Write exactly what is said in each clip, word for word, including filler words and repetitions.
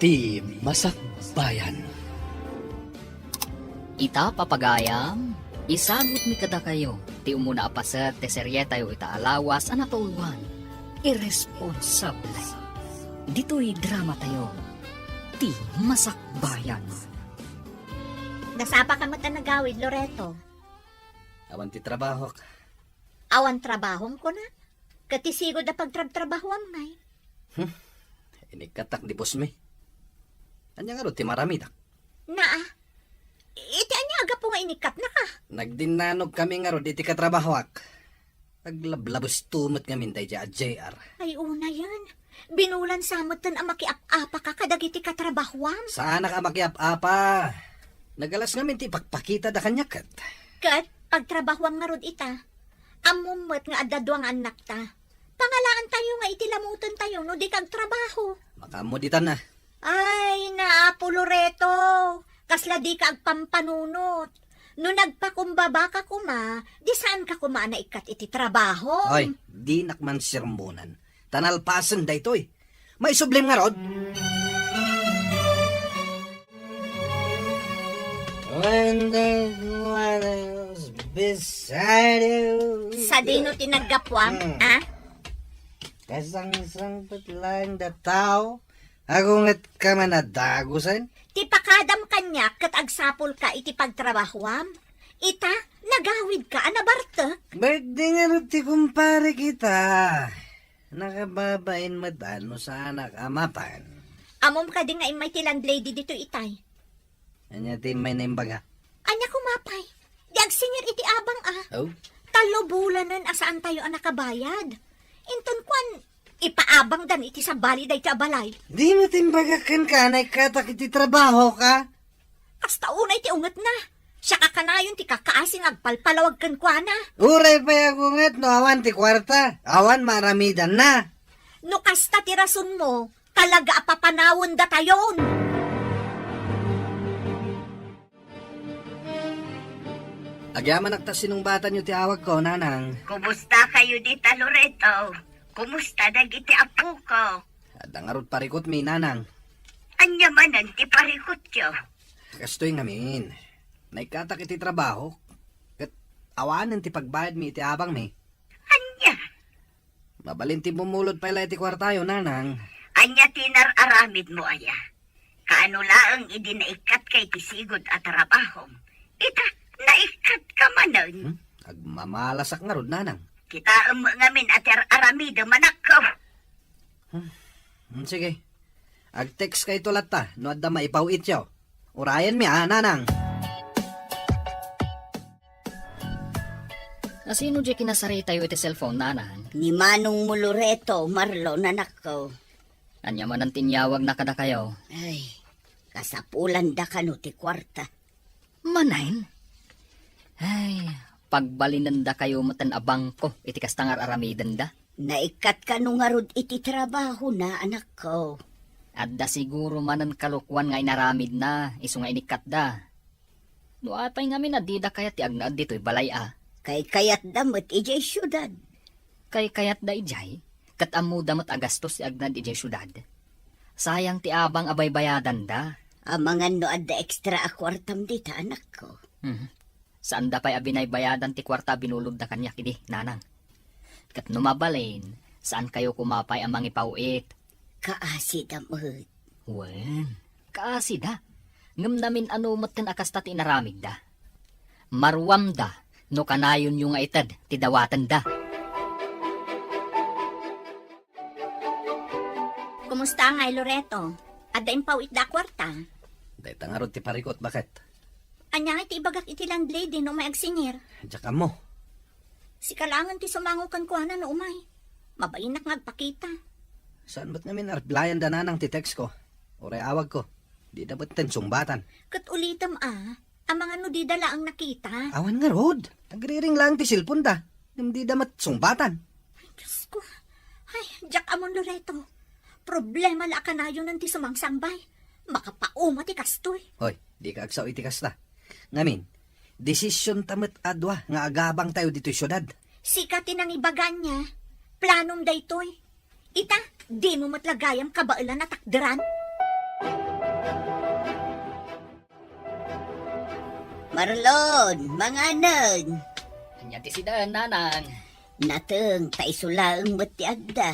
Ti Masakbayan. Ita, papagayam, isagutmi kadakayo ti umuna a paset ti serietayo ita a lawas a napauloan, Irresponsable. Ditoy dramatayo, Ti Masakbayan. Nasapa ka met a nagawid, Loreto? Awan ti trabahok. Awan trabahom, kuna? Ket ti sigud a pagtrabtrabahoam ngay? Hmm. Inikkatak di boss mi. Ania ngarud ti maramidak? Naa. Iti ania a gapu nga inikkatnaka? Nagdinnanogkami ngarud iti katrabahoak. Aglablabesto met ngamin daydiay a J R. Ay, unayen. Binulan sa metten a makiap-apaka kadagiti katrabahoam. Saanak a makiap-apa. Nagalas ngamin ti ipakpakitada kaniak ket. Ket pagtrabahoam ngarud ita. Ammom met nga adda dua nga annakta. Pangalaantayo nga iti lamutentayo no di ka agtrabaho. Makaammo ditan a. Ay, naa, Apo Loreto. Kasla di ka agpampanunot. No nagpakumbaba ka koma, di saan ka koma a naikkat iti trabaho. Oy, dinak man sermonan. Ta nalpasen daytoy. Maisublim ngarud. When the water's beside you. Sadino ti naggapuam, Hmm. a? Kasangsangpet laeng da tao, agunget ka man a dagusen? Ti pakadam kaniak ket agsapulka iti pagtrabahoam. Ita, nagawidka a nabartek. Birthday ngarud ti kumpare kita. Nakababain met a no saanak a mapan. Ammom kadi nga immay ti landlady ditoy itay? Ania ti immay na imbaga? Ania koma pay? Di agsingir iti abang a. Oh? Tallo bulanen a saantayo a nakabayad. Inton kuan, ipaabangdan iti sabali dayta a balay. Di met imbagak kenka a naikkatak iti trabahoka? Kasta unay ti ungetna. Siak a kanayon ti kakaasi nga agpalpalawag kenkuana. Uray pay agunget no awan ti kuarta, awan maaramidanna. No kasta ti rasonmo, talaga a papanawendatayon. Agyamanak ta sinungbatanyo ti awagko, Nanang. Kumusta kayo dita, Loreto? Kumusta dagiti apoko? Adda ngarud parikutmi, Nanang. Ania manen ti parikutyo? Kastoy ngamin. Naikkatak iti trabaho. Ket awanen ti pagbayadmi iti abangmi. Ania? Mabalin ti bumulod pay la iti kuartayo, Nanang. Ania ti nar-aramidmo aya? Kaano laeng idi naikkatka iti sigud a trabahom? Ita, naikkatka manen. Hmm? Agmamalasak ngarud, Nanang. Kitaem ngamin a ti ar-aramidem, anakko. Hmm. Hmm, sige. Ag-text kayto latta no adda maipaw-ityo. Urayenmi a, Nanang. Asino diay kinasaritayo iti cellphone, Nanang? Ni Manongmo Loreto, Marlon, anakko. Ania manen ti inyawagna kadakayo? Ay, kasapulanda kano ti kuarta. Manen? Ay, pagbalinendakayo metten a bangko iti kasta nga ar-aramidenda. Naikkat kano ngarud iti trabahona, anakko? Adda siguro manen kalokuan nga inaramidna, isu nga inikkatda. No apay ngamin a dida kayat ti agnaed ditoy balay a? Kaykayatda met idiay siudad. Kaykayatda idiay, ket ammoda met a gastos ti agnaed idiay siudad. Sayang ti abang a baybayadanda. Amangan no adda ekstra a kuartam dita, anakko. Mhm. Saanda pay a binaybayadan ti kuarta a binulodda kaniak idi, Nanang. Ket no mabalin, saankayo koma pay a mangipaw-it. Kaasida met. Wen, kaasida. Ngem namin-ano metten a kasta ti inaramidda. Maruamda no kanayonyo nga ited ti dawatenda. Kumusta ngay, Loreto? Adda impaw-itda a kuarta? Dayta ngarud ti parikut, baket. Ania ngay ti ibagak iti landlady no umay agsingir? Diak ammo. Sika laengen ti sumango kenkuana no umay. Mabainak nga agpakita. Saan met ngamin a replayan da Nanang ti text ko? Uray awag ko. Dida metten sungbatan. Ket ulitem a, amangan no dida laeng nakita. Awan ngarud. Nagriring laeng ti cellphone da. Ngem dida met sungbatan. Ay, Diyos ko. Ay, diak ammon, Loreto. Problema la a kanayonen ti sumangsangbay. Makapauma ti kastoy. Hoy, dika agsao iti kasta. Ngamin, desisyonta met a dua nga agabangtayo ditoy siudad. Sika ti nangibaga ania. Planom daytoy. Ita, dimo met la gayam kabaelan a takderan. Marlon, manganeng. Ania ti sida, nanang? Nateng, ta isu laeng met ti adda.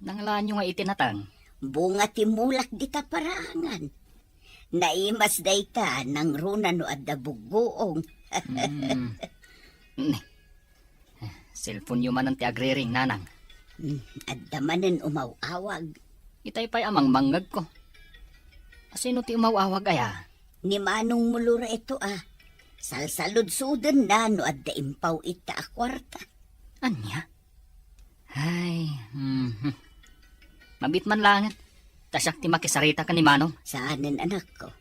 Nangalaanyo nga iti nateng? Bunga ti mulak dita paraangan. Naimas dayta, nangruna no adda buggoong. Hmm. Cellphone-yo manen ti agriring, nanang. Hmm, adda manen umaw-awag. Itay pay a mangmangngegko. Asino ti umaw-awag aya? Ni Manong mo Loreto a. Salsaludsodenna no adda impaw ita a kuarta. Ania? Ay, mhm. Mabit man langen. Ta siak ti makisarita ken ni Manong. Saanen, anakko.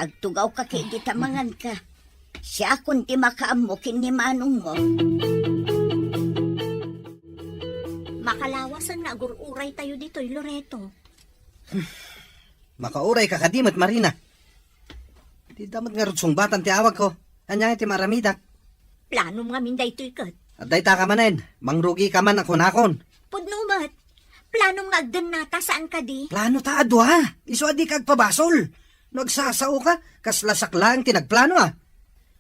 Agtugawka ket iti tamanganka. Siakon ti makaammo ken ni Manongmo. Makalawasan nga agur-uray tayo ditoy, Loreto. Makauray ka kadi met, Marina. Dida met ngarud sungbatan ti awagko. Ania ti maaramidak? Planom ngamin daytoy ket. Adda ita ka manen, mangrugi ka man a kunakon. Pudno met. Planom nga agdennata, saan kadi? Plano ta a dua. Isu a dika agpabasol. No agsasao ka, kasla siak laeng ti nagplano a.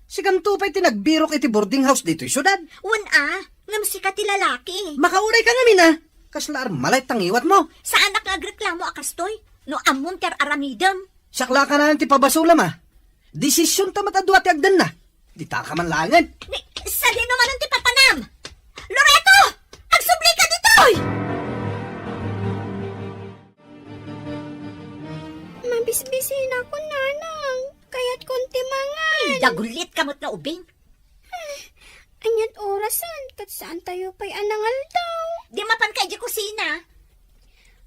Sikanto pay ti nagbirok iti boarding house ditoy siudad. Wen a, ngem sika ti lalaki. Makauray ka ngamin a. Kasla armalay ti nangiwatmo. Saanak nga agreklamo a kastoy. No ammom ti ar-aramidem. Siak la kanayon ti pabasolam a. Desision ta met a dua ti agdenna. Dita ka man laengen. Ni, sadino manen ti papanam? Loreto! Agsubli ka ditoy! Mabisbisinakon, nanang. Kayatkon ti mangan. Ay, dagulit ka met nga ubing. Aniat orasen, ket saan tayo pay a nangaldaw. Di mapan ka idiay kusina.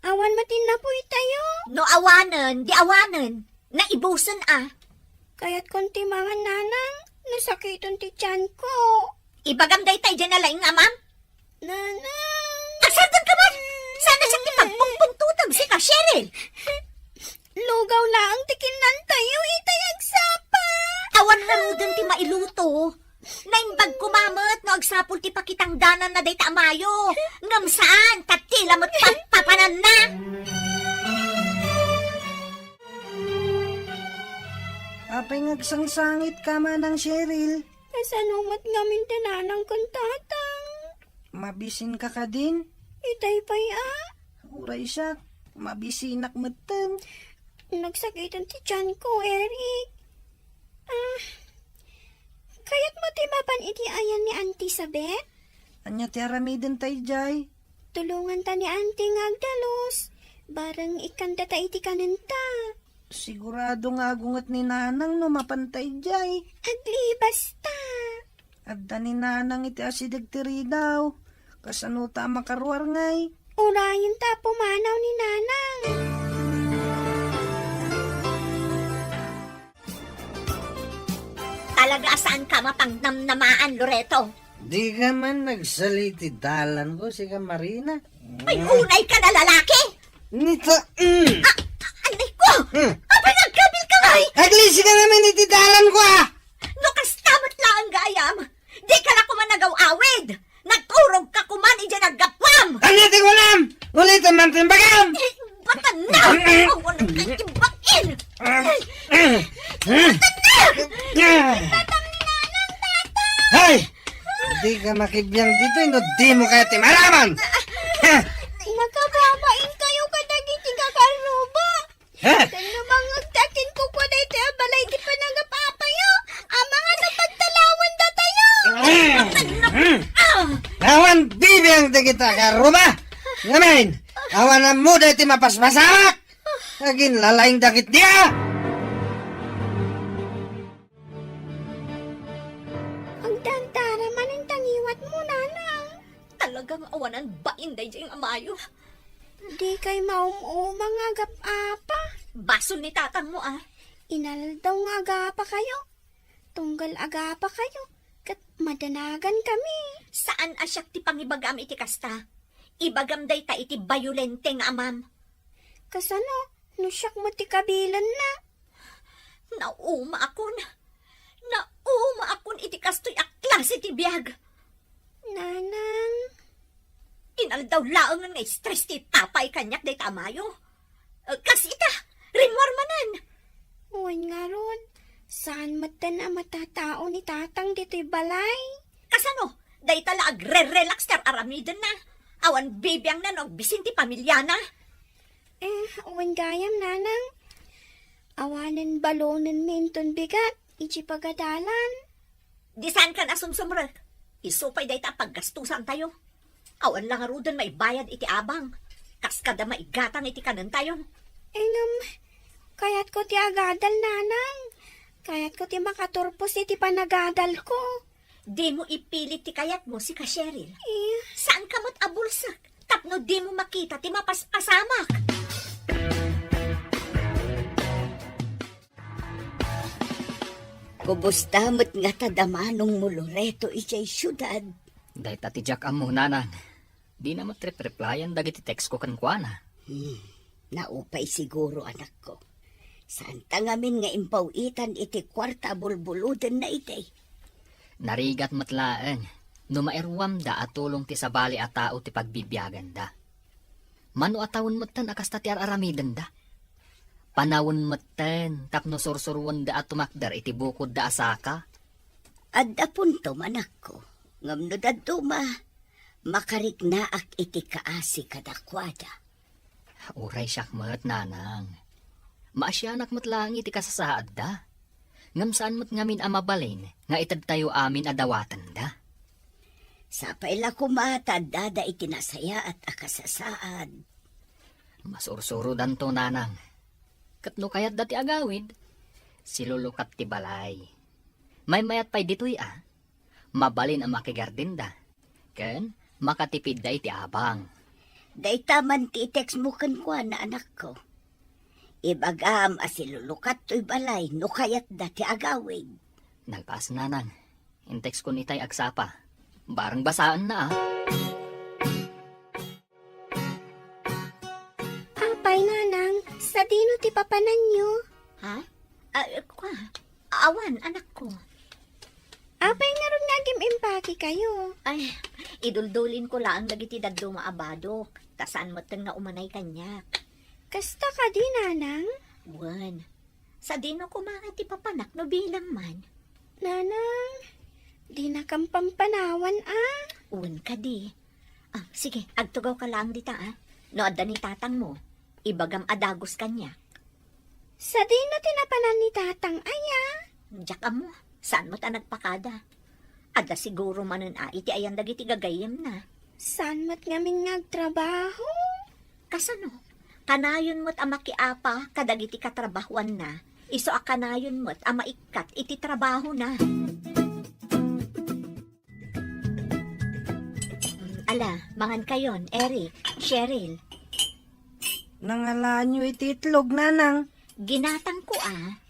Awan met innapuy tayo. No awanen, di awanen. Naibusen a. Kayatkon ti mangan, nanang. Nasakiton ti tianko. Ibagam dayta idiay nalaing nga amam. Nanang. Agsardeng ka man! Saan a siak ti pagpungpungtuteng, sika, Cheryl? Lugaw laeng ti kinnantayo itay agsapa. Awan ngaruden ti mailuto. Naimbag koma met no agsapul ti pakitangdananna dayta a mayo. Ngem saan, ta tila met patpapananna. Apay nga agsangsangit ka, Manang Cheryl? Kasano met ngamin ti nanang ken tatang? Mabisin ka kadin? Itay pay a. Uray siak, mabisinak metten. Nagsakiten ti tianko, Eric. Ah, kayatmo ti mapan iti ayan ni Auntie Sabet? Ania ti aramiden ta idiay? Tulonganta ni Auntie nga agdalus. Bareng ikkanta ta iti kanenta. Sigurado nga agunget ni Nanang no mapanta idiay. Aglibasta. Adda ni Nanang iti asideg ti ridaw. Kasano ta a makaruar ngay? Urayen ta a pumanaw ni Nanang. Talaga a saan ka mapangnamnamaan, Loreto. Di ka man nagsali ti dalan ko, sika Marina. Ay, unay ka na lalaki! Nita, mm. Ah, ah, anay ko! Mm. Apay, nagkabil ka ngay! Aglisi ka naman iti dalan ko, ah! No kasta met laeng gayam, di ka la koma nagaw-awid! Nagturog ka koma idiay naggapuam! Ania ti kunam? Ulitem man ti imbagam! Eh, batan na! Mm. Awan ka ibain! Mm. Mm. Batan na! Mm. Tatang ni Nanang, Tatang! Hay! Di ka makibiang ditoy no dimo kayat ti maaraman! Ha? Makababain kayo kadagiti kakaruba. Ha? Ken no mangngegta kenkuana daytoy a balay ti panagap-apatayo, amangan a pagtalawandatayo. Mm. Ah! Awan bibiang dagita kakaruba. Ngamin, awan ammoda ti mapaspasamak. Aginlalaing dagiti a. Agdardarama ti nangiwatmo, Nanang. Talagang awanan bain daydiay nga amayo. Dikay maum-uma nga agap-apa. Basol ni tatangmo, ah. Inaldaw nga agapakayo. Tunggal agapakayo, ket madanagan kami. Saan a siak ti pangibagam iti kasta? Ibagam dayta iti bayolente nga amam. Kasano no siak met ti kabilenna? Naumaakon. Naumaakon iti kastoy a klase ti biag. Nanang. Inaldaw laengen nga stress ti ipapay kaniak dayta a mayo. Eh, kas ita, rimmuar manen. Wen ngarud, saan met Ken a matatao ni Tatang ditoy balay. Kasano? Dayta la agre-relax ti ar-aramidenna. Awan bibiangna no agbisin ti pamiliana. Eh, wen gayam, Nanang. Awanen balonenmi inton bigat iti pagadalan. Di saankan a sumsumrek. Isu pay dayta a paggastusantayo. Awan la ngaruden maibayad iti abang. Kas kada maigatang iti kanentayo. Ngem, kayatko ti agadal, Nanang. Kayatko ti makaturpos iti panagadalko. Dimo ipilit ti kayatmo, sika Cheryl. Eh. Saanka met a bulsek tapno dimo makita ti mapaspasamak. Kubusta met ngata da manongmo, Loreto, idiay siudad? Dayta ti diak ammo, Nanang. Dina met rep-replyan dagiti textko kenkuana. Hmm, naupay siguro, anakko. Saanta ngamin nga impaw-itan iti kuarta a bulbulodenna idi. Narigat met laeng no mairuamda a tulong ti sabali a tao ti pagbibiaganda. Mano a tawen metten a kasta ti ar-aramidenda. Panawen metten tapno sursuroenda a tumakder iti bukodda a saka. Adda punto, anakko. Ngem no dadduma, makariknaak iti kaasi kadakuada. Uray siak met, Nanang. Maasianak met laeng iti kasasaadda. Ngem saan met ngamin a mabalin nga itedtayo amin a dawatenda. Sapay la koma ta addada iti nasayaat a kasasaad. Masursurodanto, Nanang. Ket no kayatda ti agawid, silulukat ti balay. Maymayat pay ditoy a. Mabalin a makigardinda. Ken makatipidda iti abang. Dayta man ti i-textmo kenkuana, anakko. Ibagam a silulukat toy balay no kayatda ti agawid. Nagpaas, Nanang. In-textkon itay agsapa. Bareng basaenna, a. Apay, Nanang, sadino ti papananyo? Ha? Ah, kua, awan, anakko. Apay ngarud nga agim-impakekayo? Ay, iduldulinko laeng dagiti dadduma a badok, ta saan metten nga umanay kaniak. Kasta kadi, Nanang? Wen. Sadino koma nga ti papanak no bilang man? Nanang, dinakam pampanawan, a? Wen kadi. Ah, sige, agtugawka laeng dita, a. No adda ni tatangmo, ibagam a dagus kaniak. Sadino ti napanan ni tatang aya? Diak ammo, saan met a nagpakada. Adda siguro manen a iti ayan dagiti gagayyemna. Saan met ngamin nga agtrabaho? Kasano? Kanayon met a makiapa kadagiti katrabahuanna, isu a kanayon met a maikkat iti trabahona. Ala, mangankayon, Eric, Cheryl. Nangalaanyo iti itlog, Nanang? Ginatangko, a.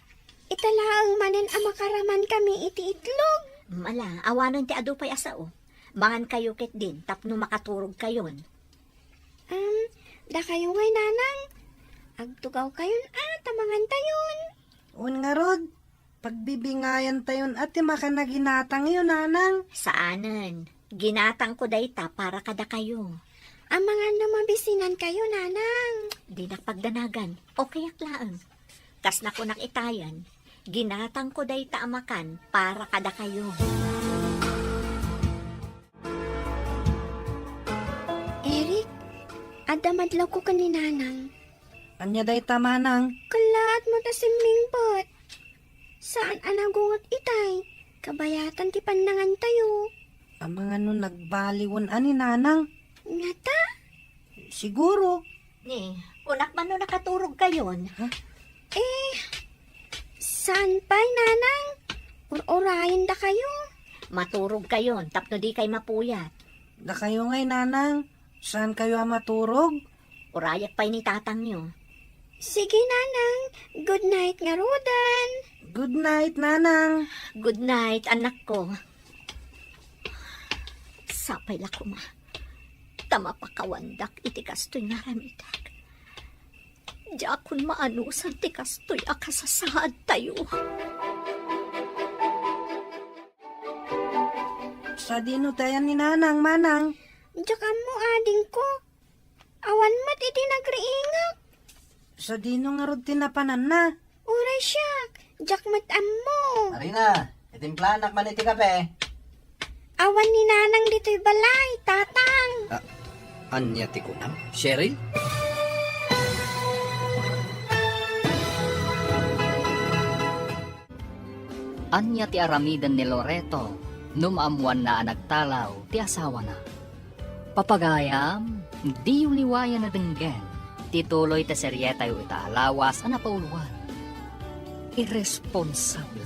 Ita laeng manen a makaramankami iti itlog. Ala, awanen ti adu pay a sao. Mangankayo ketdin tapno makaturogkayon. Am, dakayo ngay, Nanang. Agtugawkayon a ta mangantayon. Wen ngarud, pagbibingayantayon a ti makana ginatangyo, Nanang. Saanen. Ginatangko dayta para kadakayo. Amangan no mabisinankayo, Nanang. Dinak pagdanagan. Okayak laeng. Kas nakunak itayen, ginatangko dayta a makan para kadakayo. Eric, adda madlawko ken ni Nanang. Ania dayta, Manang? Kallaat mo ta simmingpet. Saan a nagungot itay. Kabayatan ti pannangantayo. Amangan no nagbaliwen a ni Nanang? Ngata? Siguro. Ni, kunak man no nakaturogkayon. Ha? Eh, saan pay, Nanang? Ur-urayen dakayo. Maturogkayon tapno dikay mapuyat. Dakayo ngay, Nanang. Saankayo a maturog? Urayak pay ni tatangyo. Sige, Nanang. Good night ngaruden. Good night, Nanang. Good night, anakko. Sapay la koma ta mapakawandak iti kastoy nga aramidek. Diakon maanusan ti kastoy a kasasaadtayo. Sadino ti ayan ni Nanang, Manang? Diak ammo, adingko. Awan met iti nagriingak. Sadino ngarud ti napananna? Uray Siak, diak met ammo. Marina, itimplanak man iti kape. Awan ni Nanang ditoy balay, Tatang. Ah, ania ti kunam, Cheryl? Ania ti aramiden ni Loreto no maammoanna a nagtalaw ti asawana? Papagayam, diyo liwayan a denggen ti tuloy ti serietayo ita a lawas a napauluan. Irresponsable.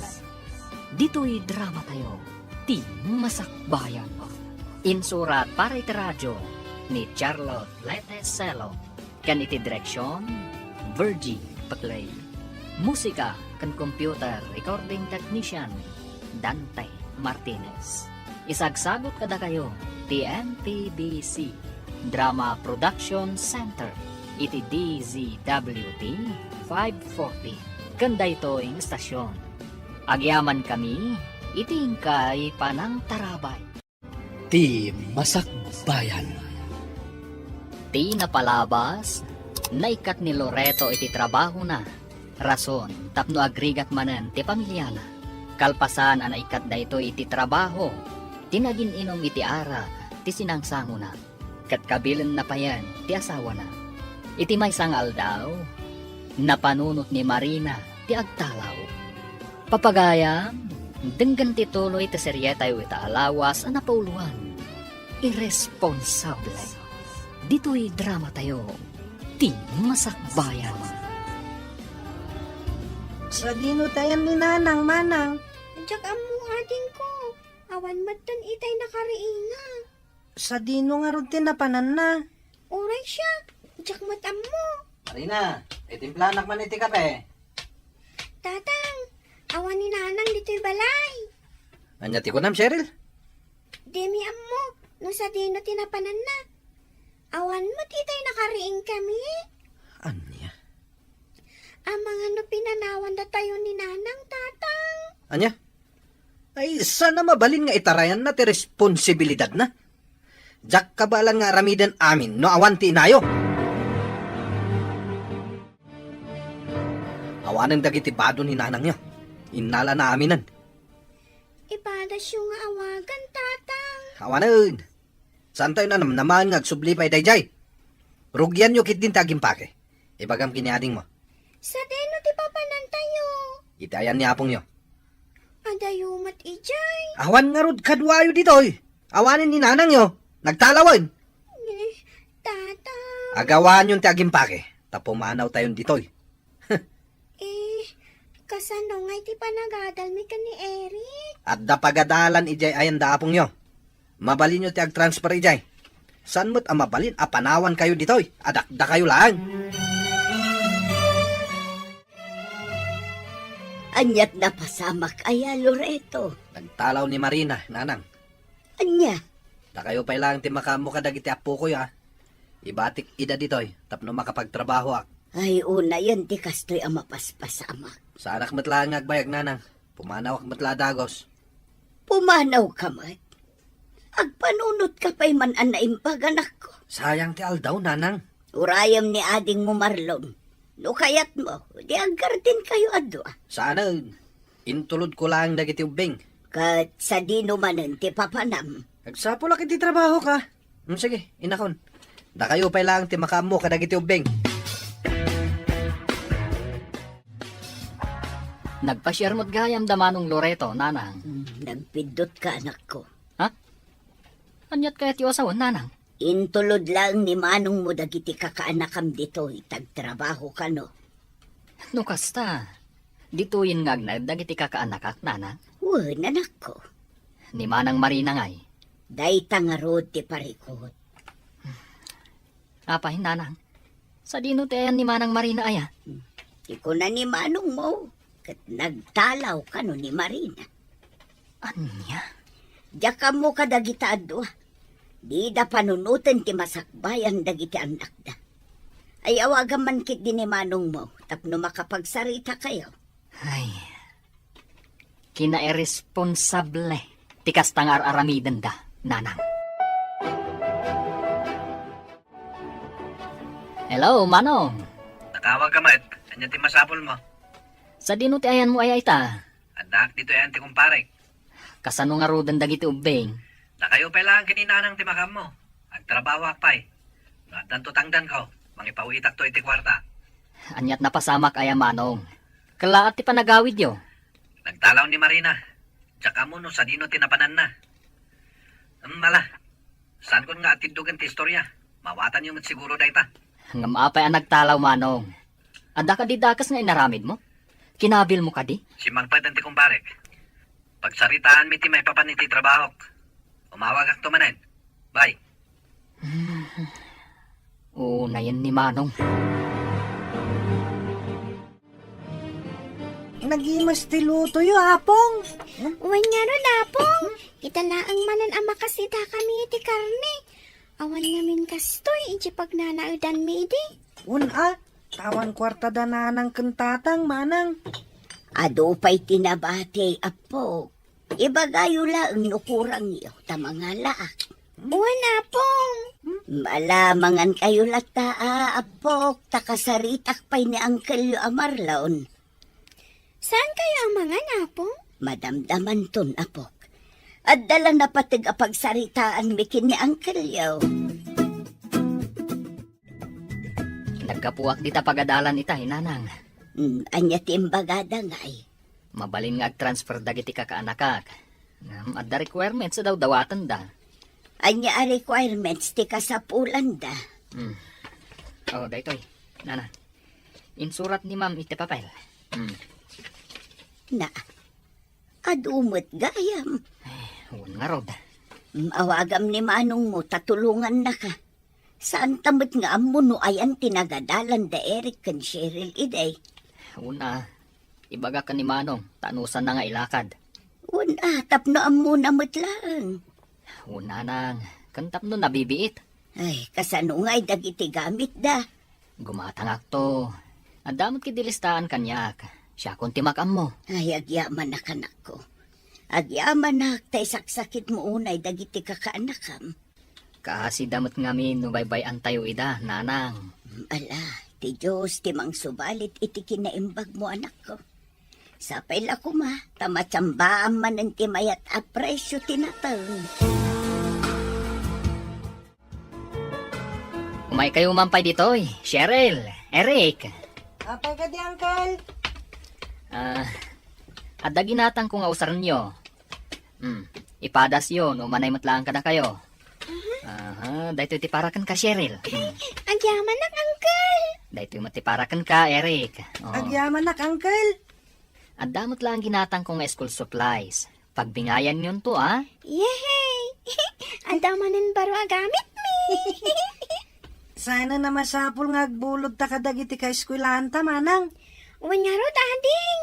Ditoy dramatayo, Ti Masakbayan. Insurat para iti radio ni Charlotte Lete Celo. Ken iti direksion, Virgie Paclay. Musika ken computer recording technician, Dante Martinez. Isagsagut kadakayo ti M P B C Drama Production Center iti D Z W T five forty ken daytoy nga estasion. Agyamankami iti inkay panangtarabay. Ti Masakbayan. Ti napalabas, naikkat ni Loreto iti trabahona, rason tapno agrigat manen ti pamiliana. Kalpasan a naikkat daytoy iti trabaho, ti nagin-inum iti arak ti sinangsangona, ket kabilenna payen ti asawana. Iti maysa nga aldaw, napanunot ni Marina ti agtalaw. Papagayam, denggen ti tuloy ti serietayo ita a lawas a napauluan. Irresponsable. Ditoy dramatayo, Ti Masakbayan. Sadino ti ayan ni Nanang, Manang? Diak ammo, adingko. Awan metten itay nakariinga. Sadino ngarud ti napananna? Uray siak, diak met ammo. Marina, itimplanak man iti kape. Tatang, awan ni Nanang ditoy balay. Ania ti kunam, Cheryl? Dimi ammo no sadino ti napananna. Awan met itay nakariingkami. Ania? Amangan no pinanawan datayo ni Nanang, Tatang. Ania? Ay, saan a mabalin nga itarayanna ti responsibilidadna? Diak kabaelan nga aramiden amin no awan ti inayo. Awanen dagiti bado ni nanangyo. Innalana aminen. Ipadasyo nga awagan, Tatang. Awanen. Saantayo nanamnamaen nga agsubli pay daydiay. Rugianyo ketdin ti agimpake. Ibagam ken ni adingmo. Sadino ti papanantayo? Iti ayan ni apongyo. Adayo met idiay. Awan ngarud kaduayo ditoy. Awanen ni nanangyo. Nagtalawen. Eh, Tata. Agawanyon ti agimpake, ta pumanawtayon ditoy. Eh, kasano ngay ti panagadalmi ken ni Eric? Adda pagadalan idiay ayan da apongyo. Mabalinyo ti agtransfer idiay. Saan met a mabalin a panawankayo ditoy a dakdakayo laeng? Aniat napasamak aya, Loreto? Nagtalaw ni Marina, Nanang. Ania? Dakayo pay laeng ti makaammo kadagiti appokoy, a. Ibatik ida ditoy tapno makapagtrabahoak. Ay, unayen ti kastoy a mapaspasamak. Saanak met laeng nga agbayag, Nanang. Pumanawak met la a dagus. Pumanawka met? Agpanunotka pay man a naimbag, anakko. Sayang ti aldaw, Nanang. Urayem ni adingmo, Marlon. No kayatmo, di aggardenkayo a dua. Saanen. Intulodko laeng dagiti ubbing. Ket sadino manen ti papanam? Agsapulak iti trabahok, a. Hmm, sige, inakon. Dakayo pay laeng ti makaammo kadagiti ubbing. Nagpasiar met gayam da Manong Loreto, Nanang. Hmm, nagpiddotka, anakko. Ha? Aniat kayat ti usawen, Nanang? Intulod laeng ni manongmo dagiti kakaanakam ditoy, ta agtrabaho kano. No kasta, ditoyen nga agnaed dagiti kakaanakak, Nanang? Wen, anakko. Ni Manang Marina ngay? Dayta ngarud ti parikut. Apay, Nanang? Sadino ti ayan ni Manang Marina aya? Ti kuna ni manongmo, ket nagtalaw kano ni Marina. Ania? Diak ammo kadagita a dua. Dida panunoten ti masakbayan dagiti annakda. Ay, awagam man ketdi ni manongmo tapno makapagsaritakayo. Ay, kinairresponsable ti kasta nga ar-aramidenda, Nanang. Hello, Manong. Natawag ka met. Ania ti masapulmo? Sadino ti ayanmo aya ita? Addaak ditoy ayan ti kumparek. Kasano ngaruden dagiti ubbing? Dakayo pay laeng ken ni nanang ti makaammo. Agtrabahoak pay. No addanto tangdanko, mangipawitakto iti kuarta. Aniat napasamak aya manong? Kellaat ti panagawidyo? Nagtalaw ni Marina. Diak ammo no sadino ti napananna. Em, ala. Saankon nga atiddogen ti istorya. Mawatanyo met siguro dayta. Ngem apay a nagtalaw manong? Adda kadi dakes nga inaramidmo? Kinabilmo kadi? Simmangpet ti kumparek. Pagsaritaanmi ti maipapan iti trabahok. Umawagakto manen. Bye. Unayen ni Manong. Nagimas ti lutoyo, Apong. Wen ngarud, Apong. Ita laeng manen a makasida kami iti karne. Awan ngamin kastoy iti pagnanaedanmi idi. Wen a, ta awan kuarta da nanang ken tatang, manang. Adu pay ti nabati, Apok. Ibagayo laeng no kurangyo, ta mangalaak. Wen, Apong. Ala, mangankayo latta, a, Apok, ta kasaritak pay ni angkelyo a Marlon. Saankayo a mangan, Apong? Madamdamanton, Apok. Adda la napateg a pagsaritaanmi ken ni angkelyo. Naggapuak dita pagadalan ita, Nanang. Hmm, ania ti imbagada ngay? Mabalin nga ag-transfer dagiti kakaanakak. Ngem adda requirements a dawdawatenda. Ania a requirements ti kasapulanda? Hmm. Oh, daytoy, Nanang. Insurat ni Ma'am iti papel. Hmm. Na, adu met gayam. Eh, wen ngarud. Hmm, awagam ni manongmo ta tulongannaka. Saanta met nga ammo no ayan ti nagadalan da Eric ken Cheryl idi. Wen a, ibagak ken ni Manong, ta anusanna nga ilakad. Wen a, tapno ammona met laeng. Wen a, Nang, ken tapno nabibiit. Ay, kasano ngay dagiti gamitda? Gumatangakto. Adda met ketdi listaan kaniak. Siakon ti makaammo. Ay, agyamanak, anakko. Agyamanak ta isaksakitmo unay dagiti kakaanakam. Kaasida met ngamin no baybay-antayo ida, Nanang. Ala, ti Dios ti mangsubalit iti kinaimbagmo, anakko. Sapay la koma, ta matsamba manen ti mayat a presio ti nateng. Umaykayo man pay ditoy, Cheryl, Eric. Apay kadi, Uncle? Ah, adda ginatangko nga usarenyo. Hmm, ipadasyo no umanay met laeng kadakayo. Aha, daytoy ti para kenka, Cheryl. Hmm. Agyamanak, Uncle. Daytoy met ti para kenka, Eric. Oh. Agyamanak, Uncle. Adda met laeng ginatangko nga school supplies. Pagbingayanyonto, a? Yehey! Adda manen baro a gamitmi. Saan a masapul nga agbulodta kadagiti kaeskuelaanta, Manang? Wen ngarud, ading.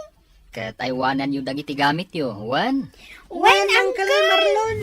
Ket aywananyo dagiti gamityo, wen? Wen, Uncle Marlon.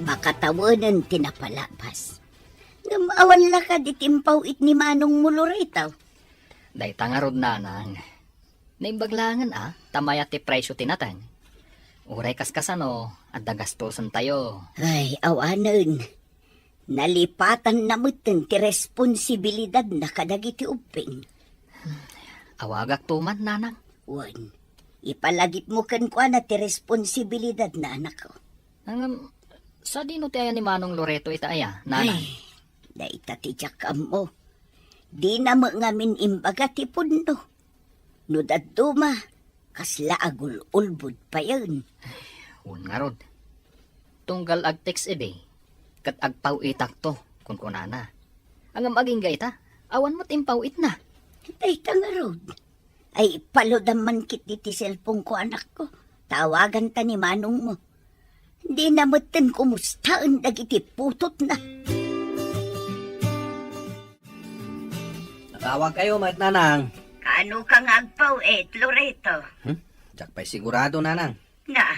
Makatawanen ti napalabas. Ngem awan la kadi ti impaw-it ni manongmo, Loreto? Dayta ngarud, Nanang. Naimbag laengen a, ta mayat ti presio ti nateng. Uray kaskasano, adda gastosentayo. Ay, awanen. Nalipatanna metten ti responsibilidadna kadagiti ubbing. Awagakto man, Nanang. Wen, ipalagipmo kenkuana ti responsibilidadna, anakko. Ngem, sadino ti aya ni Manong Loreto ita aya, Nanang? Ay, dayta ti diak ammo. Dina met ngamin imbaga ti pudno. No dadduma, kasla agul-ulbod payen. Wen ngarud. Tunggal ag-text idi, ket agpaw-itakto, kunkunana. Ngem agingga ita, awan met impaw-itna. Dayta ngarud. Ay, ipaludam man ketdi ti cellphone-ko, anakko. Tawaganta ni manongmo. Dina metten kumustaen dagiti putotna. Natawagkayo met, Nanang. Kaano ka nga agpaw-it, Loreto? Hmm? Diak pay sigurado, Nanang. Na,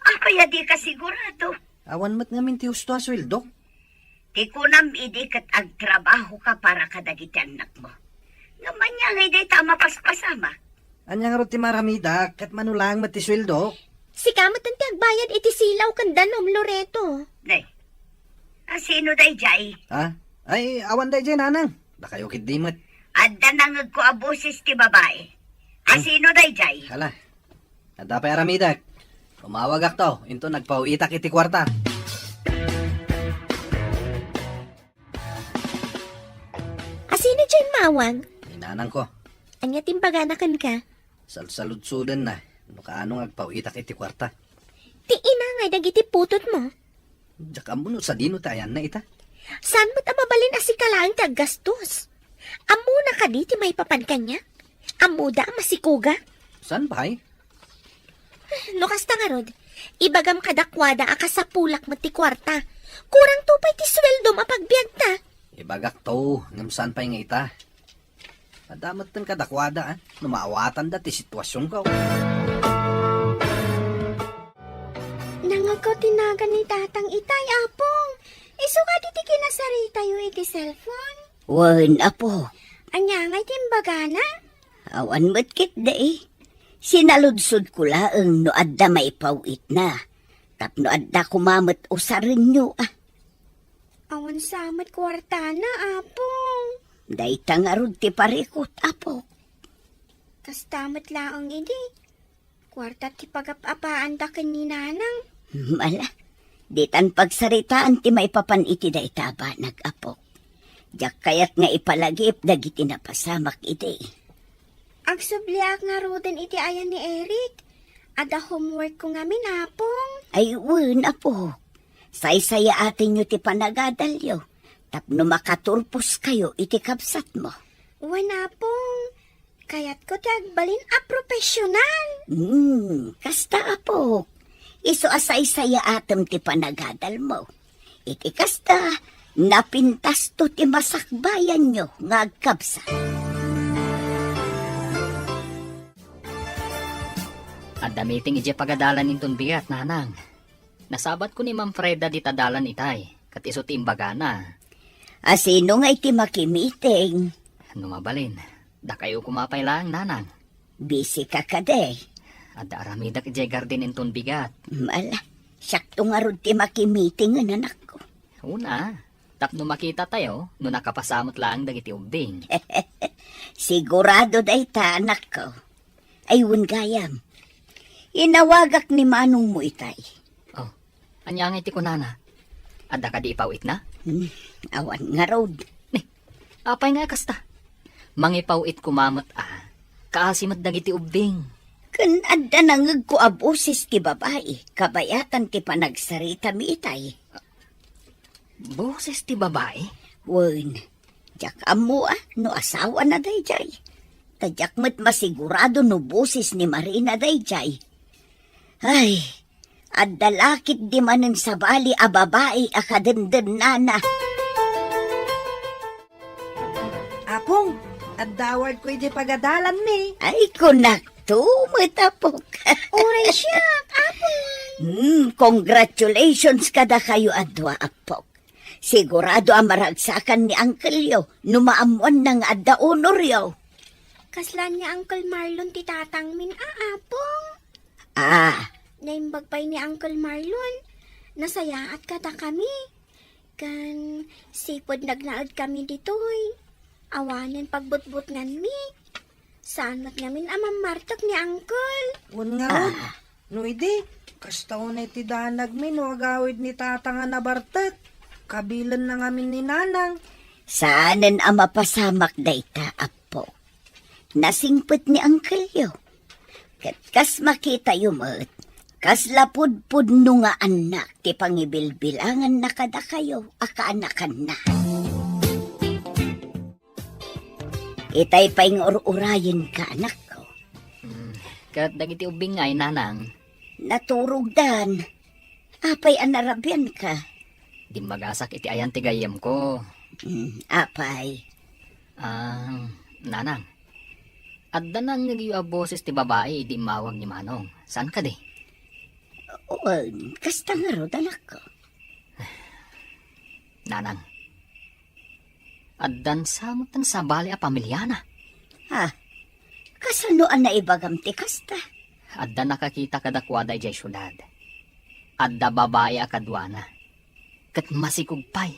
apay a di ka sigurado? Awan met ngamin ti husto a sueldok. Ti kunam idi ket agtrabahoka para kadagiti annakmo. Ngem ania ngay dayta a mapaspasamak? Ania ngarud ti maaramidak ket mano laeng met ti sueldok? Sika met ti agbayad iti silaw ken danum, Loreto. Ne. A sino daydiay? Ha? Ay, awan daydiay, nanang. Dakayo ketdi met. Adda nangegko a boses ti babai. A Hmm? sino daydiay? Hala. Adda pay aramidek. Umawagakto, inton agpaw-itak iti kuarta. A sino diay immawag? Ni nanangko. Ania ti imbagana kenka? Salsaludsodenna no kaano nga agpaw-itak iti kuarta. Ti ina ngay dagiti putotmo? Diak ammo no sadino ti ayanna ita. Saan met a mabalin a sika laeng ti aggastos? Ammona kadi ti maipapan kaniak? Ammoda a masikuga? Saan pay? No kasta ngarud, ibagam kadakuada a kasapulak met ti kuarta. Kurangto pay ti sueldom a pagbiagta. Ibagakto, ngem saan pay nga ita? Adda metten kadakuada, a, no maawatanda ti situasionko. Nangegko ti nagan ni Tatang itay, Apong. Isu kadi ti kinasaritayo iti cellphone? Wen, Apo. Ania ngay ti imbagana? Awan met ketdi. Sinaludsodko laeng no adda maipaw-itna. Tapno adda koma met usarenyo, a. Awan sa met kuartana, Apong. Dayta ngarud ti parikut, Apok. Kasta met laeng idi. Kuarta ti pagap-apaanda ken ni Nanang. Mala, ditan pagsaritaan ti maipapan iti dayta a banag, Apok. Diak kayat nga ipalagip dagiti napasamak idi. Agsubliak ngaruden iti ayan ni Eric. Adda homework ko ngamin, Apong. Ay, wen, Apok. Saysayaatenyo ti panagadalyo tapno makaturposkayo iti kabsatmo. Wen, Apong. Kayatko ti agbalin a profesional. Hmm, kasta, Apok. Isu a saysayaatem ti panagadalmo. Iti kasta, napintasto ti masakbayanyo nga agkabsat. Adda meeting idiay pagadalan inton bigat, Nanang. Nasabatko ni Ma'am Freda dita dalan itay, ket isu ti imbagana. A sino ngay ti makimiting? No mabalin, dakayo koma pay laeng, Nanang. Busy ka kadi? Adda aramidek idiay garden inton bigat. Mala, siakto ngarud ti makimiting, anakko. Una, tapno makitatayo no nakapasa met laeng dagiti ubbing. Sigurado dayta, anakko. Ay, wen gayam. Inawagak ni manongmo itay. Oh, ania ngay ti kunana? Adda kadi ipaw-itna? Hmm, awan ngarud. Ni, apay nga kasta? Mangipaw-it koma met a. Kaasi met dagiti ubbing. Ken adda nangegko a boses ti babai, kabayatan ti panagsaritami itay. Boses ti babai? Wen, diak ammo a no asawana daydiay. Ta diak met masigurado no boses ni Marina daydiay. Ay, adda la ketdi manen sabali a babai a kadendennana. Apong, adda awardko idiay pagadalanmi. Ay, kunakto met, Apok. Uray siak, Apong. Hmm, congratulations kadakayo a dua, Apok. Sigurado a maragsakan ni Uncle-yo no maammoanna nga adda honoryo. Kasla ni Uncle Marlon ti tatangmin a, Apong. Ah. Naimbag pay ni Uncle Marlon. Nasayaat kadakami. Ken sipud nagnaed kami ditoy, awanen pagbutbutnganmi. Saan met ngamin a mammartek ni Uncle. Wen ngarud, Ah. no idi, kasta unay ti danagmi no agawid ni Tata nga nabartek. Kabilenna ngamin ni Nanang. Saanen a mapasamak dayta, Apo. Nasingpet ni Uncle-yo. Ket kas makitayo met, kasla pudpudno nga annak ti pangibilbilanganna kadakayo a kaanakanna. Itay pay nga ur-urayenka, anakko. Mm, ket dagiti ubbing ngay, Nanang? Naturogdan. Apay a narabianka? Dimmagasak iti ayan ti gayyemko. Mm, apay? Ah, Nanang, adda nangngegyo a boses ti babai idi immawag ni Manong. Saan kadi? Wen, kasta ngarud, anakko. Nanang, addan sa met sabali a pamiliana. Ah, kasano a naibagam ti kasta? Adda nakakita kadakuada idiay siudad. Adda babai a kaduana. Ket masikog pay.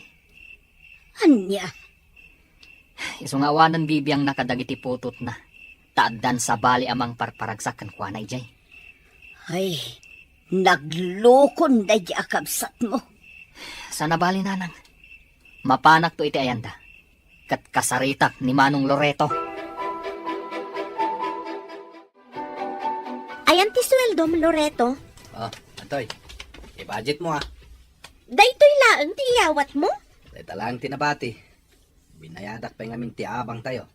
Ania? Isu nga awanen bibiangna kadagiti putotna, ta addan sabali a mangparparagsak kenkuana idiay. Ay, naglukon daydi a kabsatmo. Saan a bali, Nanang. Mapanakto iti ayanda, ket kasaritak ni Manong Loreto. Ayan ti sueldom, Loreto? Oh, atoy. I-budget mo, ah. Daytoy laeng ti iyawat mo? Dayta laeng ti nabati. Binayadak pay ngamin ti abangtayo.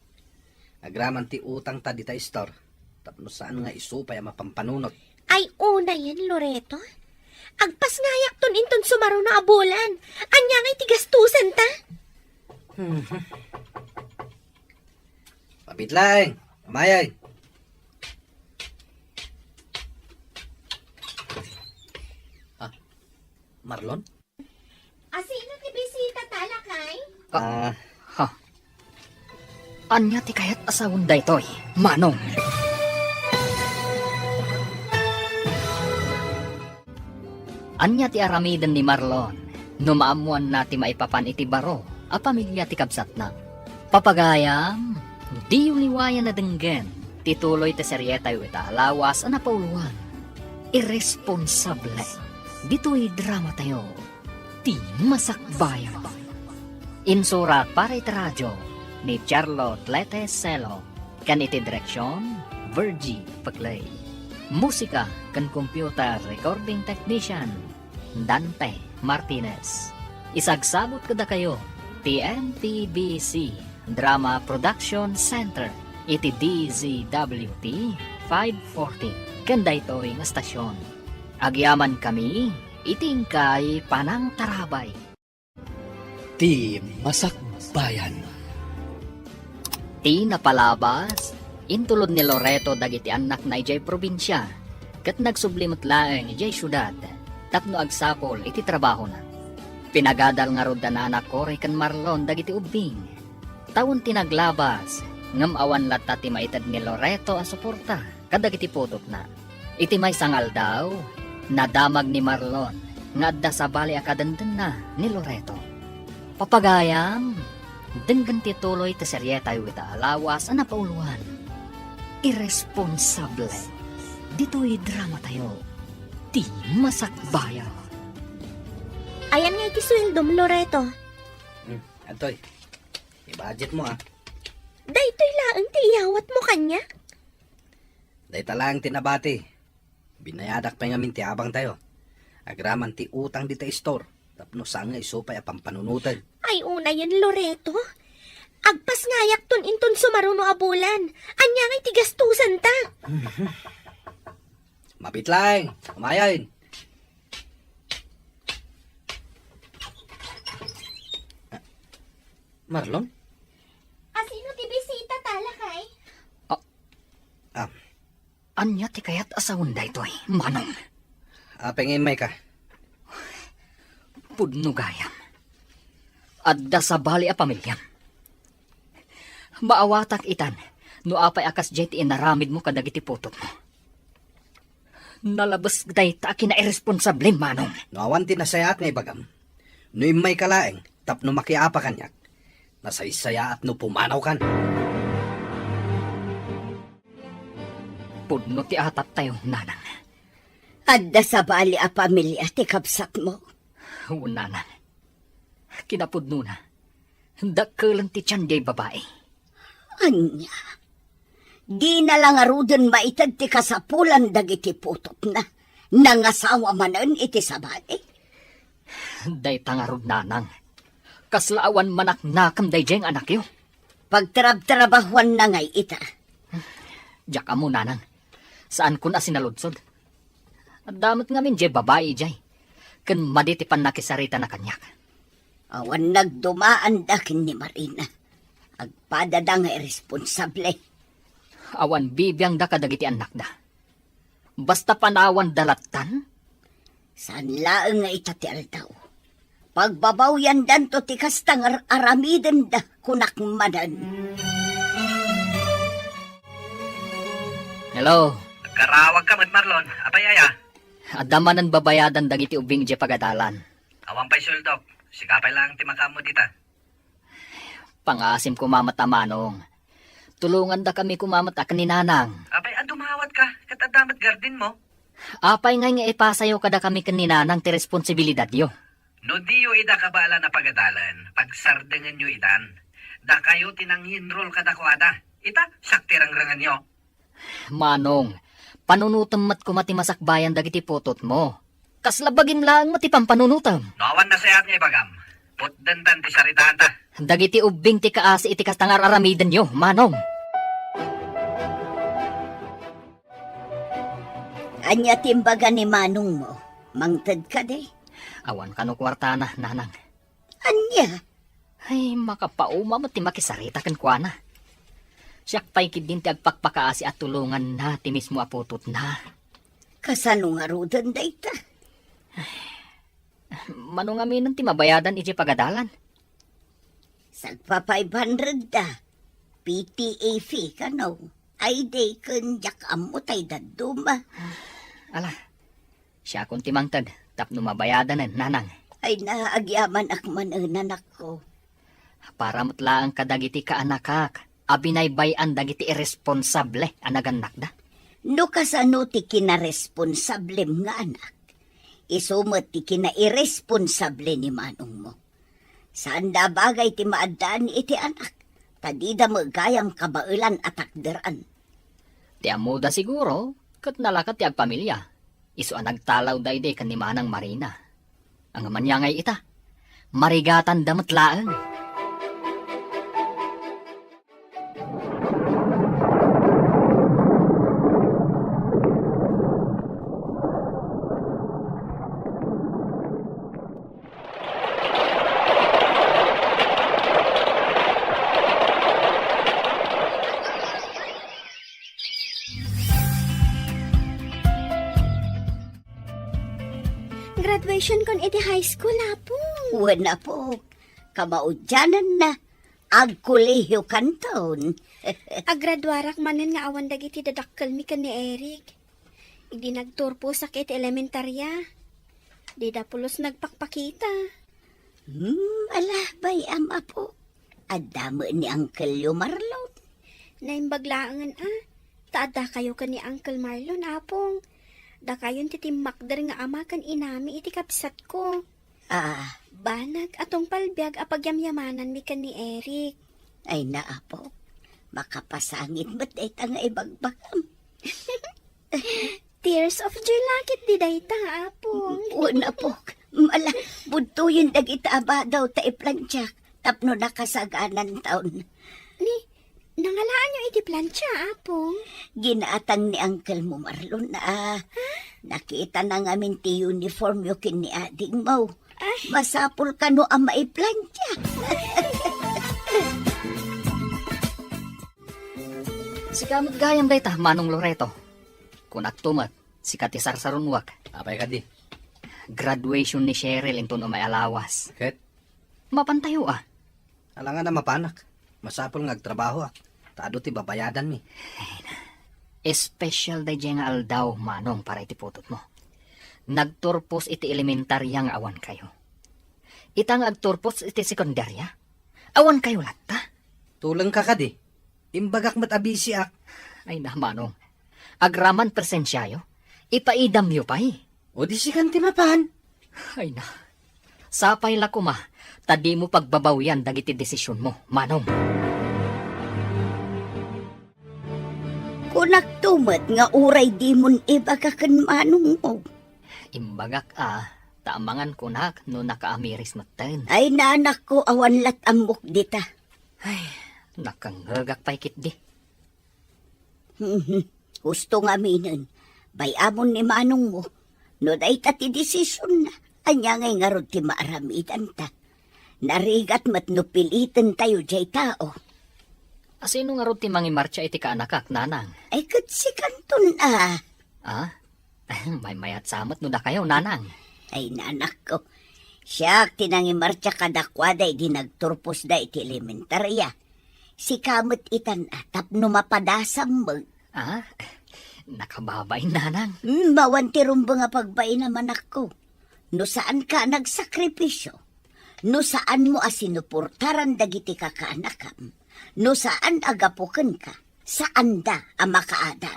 Agraman ti utangta dita istor. Tapno saan nga isu pay a mapampanunot. Ay, unayen, Loreto. Agpasngayakton inton sumaruno a bulan. Ania ngay ti gastusenta? Hmm. Mabit laeng, umayay. Ah, Marlon? Asino ti bisita ta, lakay? Ah. Ha? Ania ti kayat a sawen daytoy, Manong? Ania ti aramiden ni Marlon no maammoanna ti maipapan iti baro a pamilia ti kabsatna? Papagayam, diyo liwayan a denggen ti tuloy ti serietayo ita a lawas a napauluan, Irresponsable. Ditoy dramatayo, Ti Masakbayan. Insurat para iti radio ni Charlotte Lete Selo, ken iti direksion, Virgie Peclay. Musika ken computer recording technician, Dante Martinez. Isagsabot kadakayo ti M T B C Drama Production Center iti D Z W T five forty ken daytoy nga stasyon. Agyamankami iti inkay panangtarabay. Ti Masakbayan. Ti napalabas, intulod ni Loreto dagiti annakna idiay probinsia, ket nagsubli met laeng idiay siudad tapno agsapul iti trabahona. Pinagadal ngarud da Nana Cory ken Marlon dagiti ubbing. Tawen ti naglabas, ngem awan latta ti maited ni Loreto a suporta kadagiti putotna. Iti maysa nga aldaw, nadamag ni Marlon nga adda sabali a kadendenna ni Loreto. Papagayam, denggen ti tuloy ti serietayo ita a lawas a napauluan. Irresponsable. Ditoy dramatayo, Ti Masakbayan. Ayan nga iti sueldom, Loreto. Hmm, atoy. I-budget mo, ah. Daytoy laeng ti iyawat mo kaniak? Dayta laeng ti nabati. Binayadak pay ngamin ti abangtayo. Agraman ti utang dita istor, tapno saan nga isu pay a pampanunoten. Ay, unayen, Loreto. Agpasngayakton inton sumaruno a bulan. Ania ngay ti gastusenta? Mabit laeng, umayen. Marlon? Asino ti bisita ta, lakay? Ah. Ah. Ania ti kayat a sawen daytoy, Manong? Apay nga immayka? Pudno gayam. Adda sabali a pamiliam. Maawatak itan no apay a kasdiay ti inaramidmo kadagiti putotmo. Nalabes dayta a kinairresponsable, Manong. No awan ti nasayaat nga ibagam, no immayka laeng tapno makiapa kaniak, nasaysayaat no pumanawkan. Pudno ti atattayo, Nanang. Adda sabali a pamilia ti kabsatmo? Wen, Nanang. Kinapudnona, dakkelen ti tian diay babai. Ania? Dina la ngaruden maited ti kasapulan dagiti putotna? Nangasawa manen iti sabali? Dayta ngarud, Nanang. Kasla awan manaknakam daydiay nga anakyo. Pagtrabtrabahuanna ngay ita? Diak ammo, Nanang. Saankon a sinaludsod. Adda met ngamin diay babai idiay, ken madi ti pannakisaritana kaniak. Awan nagdumaanda ken ni Marina. Agpadada nga irresponsable. Awan bibiangda kadagiti annakda. Basta panawanda lattan? Saan laeng nga ita ti aldaw. Pagbabawyandanto ti kasta nga ar-, aramidenda, kunak manen. Hello. Agkarawag ka met, Marlon. Apay aya? Adda manen babayadan dagiti ubbing idiay pagadalan. Awan pay sueldok. Sika pay laeng ti makaammo dita. Pangaasim koma met a Manong. Tulongandakami koma met a ken ni Nanang. Apay a dumawat ka, ket adda met gardenmo? Apay ngay nga ipasayo kadakami ken ni Nanang ti responsibilidadyo? No diyo ida kabaelan a pagadalan, pagsardengenyo itan. Dakayo ti nanginrol kadakuada. Ita, siak ti rengrengenyo. Manong, panunotem met koma ti masakbayan dagiti putotmo. Kasla bagim laeng met ti pampanunotem. No awan nasayaat nga ibagam, putdentan ti saritaanta. Dagiti ubbing ti kaasi iti kasta nga ar-aramidenyo, Manong. Ania ti imbaga ni Manongmo? Mangted kadi? Awan kano kuartana, Nanang. Ania? Ay, makapauma met ti makisarita kenkuana. Siak pay ketdin ti agpakpakaasi a tulonganna ti mismo a putotna. Kasano ngaruden dayta? Mano ngamin ti mabayadan idiay pagadalan? Sagpa five hundred da. P T A fee kano? Ay, di ken diak ammo tay dadduma. Ala, siakon ti mangted tapno mabayadanen, Nanang. Ay na, agyamanak manen, anakko. Para met laeng kadagiti kaanakak a binaybay-an dagiti irresponsable a nagannakda. No kasano ti kinaresponsablem nga anak, isu met ti kinairresponsable ni manongmo. Saanda a bagay ti maaddaan iti anak, ta dida met gayam kabaelan a takderan. Ti ammoda siguro, ket nalaka ti agpamilia. Isu a nagtalaw daydi ken ni Manang Marina. Ania ngay ita? Marigatanda met laeng. Graduation kon iti high school, Apong. Wen, Apok. Kamaudiananna, agkolehiyo kanton. Agraduarak manen nga awan dagiti dadakkelmi ken ni Eric. Idi nagturposak iti elementaria, dida pulos nagpakpakita. Hmm, ala, bay-am, Apok. Adda met ni Uncle-yo, Marlon. Naimbag laengen a, ta addakayo ken ni Uncle Marlon, Apong. Dakayon ti timmakder nga ama ken inami iti kabsatko. Ah. Banag a tungpal biag a pagyamyamananmi ken ni Eric. Ay na, Apok. Makapasangit met dayta nga ibagbagam. Tears of joy la ketdi dayta, Apong. Wen, Apok. Ala, budtoyen dagita a badaw ta iplantiak tapno nakasagananton. Ni, nangalaanyo iti plantia, Apong? Ginatang ni Uncle-mo, Marlon, a. Ha? Nakitana ngamin ti uniformyo ken ni adingmo. Ay. Masapul kano a maiplantia. Sika met gayam dayta, Manong Loreto. Kunakto met, sika ti sarsarunoak. Apay kadi? Graduation ni Cheryl inton umay a lawas. Ket? Mapantayo a. Alangan a mapanak. Masapul nga agtrabahoak. Ta adu ti babayadanmi. Ay na. Espesyal daydiay nga aldaw, Manong, para iti putotmo. Nagturpos iti elementaria nga awankayo. Ita nga agturpos iti sekundaria, awankayo latta. Tulengka kadi? Imbagak met a bisiak. Ay na, Manong. Agraman presensiayo, ipaidamyo pay. O di sikan ti mapan. Ay na. Sapay la koma, ta dimo pagbabawian dagiti desisionmo, Manong. Kunakto met nga uray dimon ibaga ken manongmo. Imbagak a, ta amangan kunak no nakaamiris metten. Ay, nanakko, awan lat ammok dita. Ay, nakangngegak pay ketdi. Mhm. Husto nga aminen, bay-amon ni manongmo. No dayta ti desisionna, ania ngay ngarud ti maaramidanta? Narigat met no pilitentayo diay tao. A, sino ngarud ti mangimartsia iti kaanakak, Nanang? Ay, ket sikanton a. Ah? Maymayat sa met no dakayo, Nanang. Ay, nanakko. Siak ti nangimartsa kadakuada idi nagturposda iti elementaria. Sika met itan a tapno mapadasam met. Ah, nakababain, Nanang. Hmm, awan ti rumbeng a pagbainam, anakko. No saanka a nagsakripisio, no saanmo a sinuportaran dagiti kakaanakam, no saan a gapu kenka, saanda a makaadal.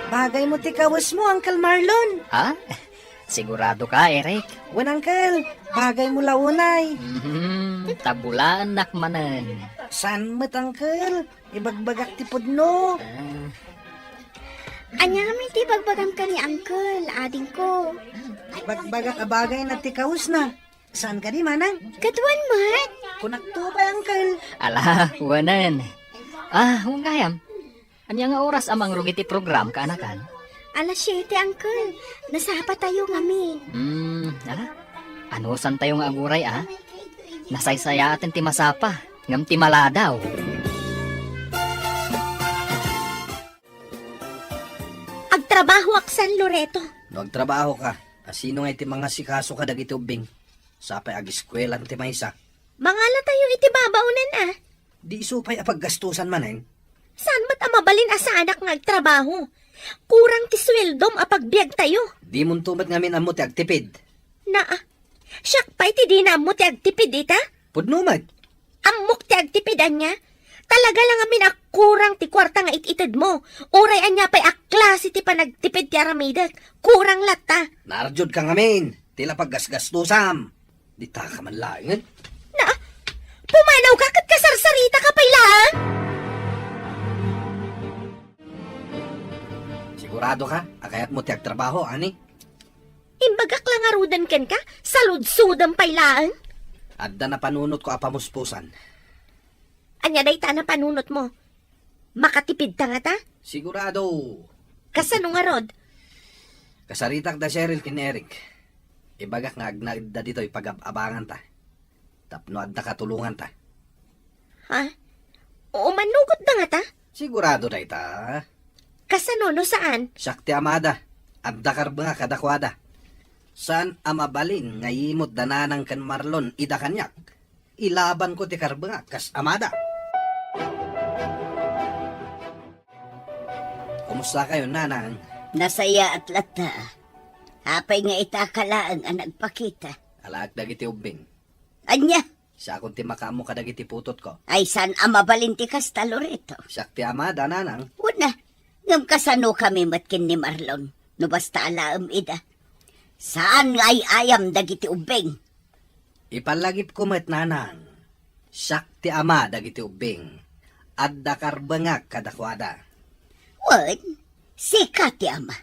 Bagaymo ti kawesmo, Uncle Marlon. Ha? Sigurado ka, Eric? Wen, Uncle. Bagaymo la unay. Mhm, tabulanak manen. Saan met, Uncle? Ibagbagak ti pudno. Ah. Ania ngamin ti ibagbagam kaniak, Uncle, adingko? Ibagbagak a bagayna ti kawesna. Saan kadi, Manang? Kaduan met. Kunakto pay, Uncle. Ala, wanen. Ah, wen gayam. Ania nga oras a mangrugi ti program, kaanakan? Alas siete, Uncle. Nasapatayo ngamin. Hmm, ala. Anusantayo nga aguray, a? Nasaysayaaten ti masapa, ngem ti maladaw. Agtrabahoak, San Loreto. No agtrabahoka, a sino ngay ti mangasikaso kadagiti ubbing? Sapay ageskuelan ti maysa. Mangalatayo iti babaonan, a. Di isu pay a paggastusan manen? Saan met a mabalin a saanak nga agtrabaho? Kurang ti sueldom a pagbiagtayo. Dimonto met ngamin ammo ti agtipid. Naa, siak pay ti dina ammo ti agtipid ita? Pudno met. Ammok ti agtipid, ania? Talaga la ngamin a kurang ti kuarta nga it-itedmo. Uray ania pay a klase ti panagtipid ti aramidek, kurang latta. Naardiodka ngamin, ti la paggasgastusam. Ditaka man laengen. Na, pumanawka ket kasarsaritaka pay laeng? Siguradoka a kayatmo ti agtrabaho, ani? Imbagak la ngaruden kenka, saludsodem pay laeng. Adda napanunotko a pamuspusan. Ania dayta a napanunotmo? Makatipidta ngata? Sigurado. Kasano ngarud? Kasaritak da Cheryl ken Eric. Ibagak nga agnaedda ditoy pagab-abanganta. Tapno adda katulonganta. Ha? O, manugotda ngata? Sigurado dayta. Kasano no saan? Siak ti amada. Adda karbengak kadakuada. Saan a mabalin nga yimot da Nanang ken Marlon ida kaniak. Ilabanko ti karbengak kas amada. Kumusta kayo, Nanang? Nasayaat latta. Apay nga ita ka laeng a nagpakita? Alaak dagiti ubbing. Ania? Siakon ti makaammo kadagiti putotko. Ay, saan a mabalin ti kasta, Loreto? Siak ti amada, Nanang. Una, ngem kasanokami met ken ni Marlon, no basta alaem ida? Saan nga ay-ayam dagiti ubbing? Ipalagipko met, Nanang. Siak ti ama dagiti ubbing. Adda karbengak kadakuada. Wen, sika ti ama.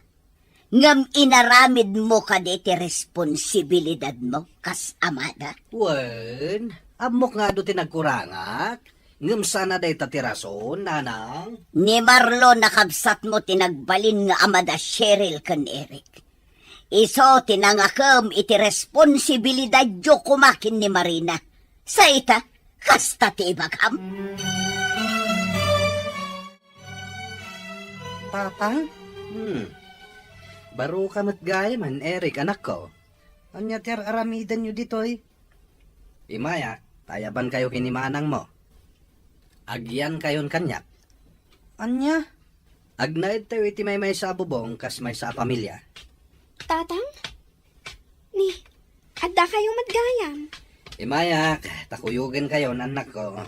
Ngem inaramidmo kadi ti responsibilidadmo kas amada? Wen, ammok nga adu ti nagkurangak. Ngem saan a dayta ti rason, Nanang? Ni Marlon a kabsatmo ti nagbalin nga ama da Cheryl ken Eric. Isu ti nangakem iti responsibilidadyo koma ken ni Marina. Sa ita, kasta ti ibagam. Tatang? Hmm. Baro ka met gayamen, Eric, anakko. Ania ti ar-aramidenyo ditoy? Imayak, ta ayabankayo ken ni manangmo. Agyankayon kaniak. Ania? Agnaedtayo iti maymaysa a bubong kas maysa a pamilia. Tatang? Ni, addakayo met gayam? Imayak, ta kuyogenkayon, annakko.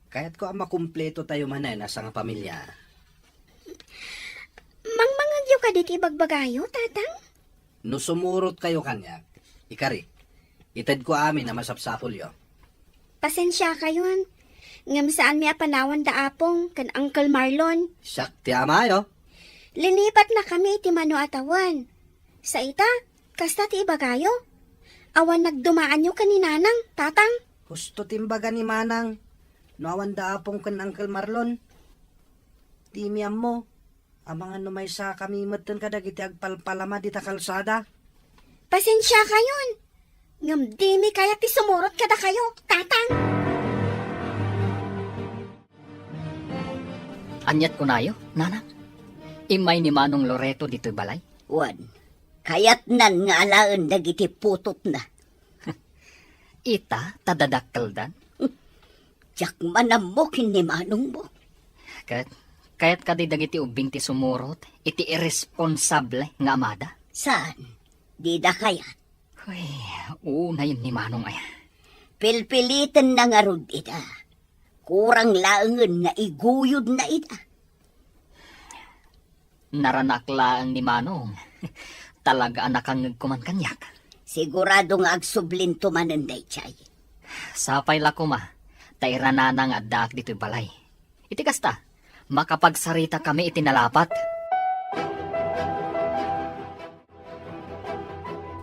Kayatko a makumpletotayo manen a sangapamilia. Mangmangegyo kadi ti ibagbagayo, Tatang? No sumurotkayo kaniak, ikari, itedko amin a masapsapulyo. Pasensiakayon, ngem saanmi a panawan da Apong ken Uncle Marlon. Siak ti amayo. Lilipatnakami iti mano a tawen. Sa ita, kasta ti ibagayo. Awan nagdumaanyo ken ni Nanang, Tatang. Husto ti imbaga ni Manang. No awan da Apong ken Uncle Marlon, dimi ammo. Amangan no maysakami metten kadagiti agpalpalama dita kalsada. Pasensiakayon, ngem dimi kayat ti sumurot kadakayo, Tatang. Aniat kunayo, Nanang? Immay ni Manong Loreto ditoy balay? Wen, kayatnan nga alaen dagiti putotna. Ita, ta dadakkeldan? Diak man ammo ken ni manongmo. Ket, kayat kadi dagiti ubbing ti sumurot iti irresponsable nga amada? Saan? Dida kayat. Uy, unayen ni Manong aya. Pilpilitenna ngarud ida. Kurang laengen nga iguyodna ida. Naranak laeng ni Manong. Talaga a nakangngegko man kaniak. Sigurado nga agsublinto manen daydiay. Sapay la koma, ta iranana nga addaak ditoy balay. Iti kasta, makapagsaritakami iti nalapat.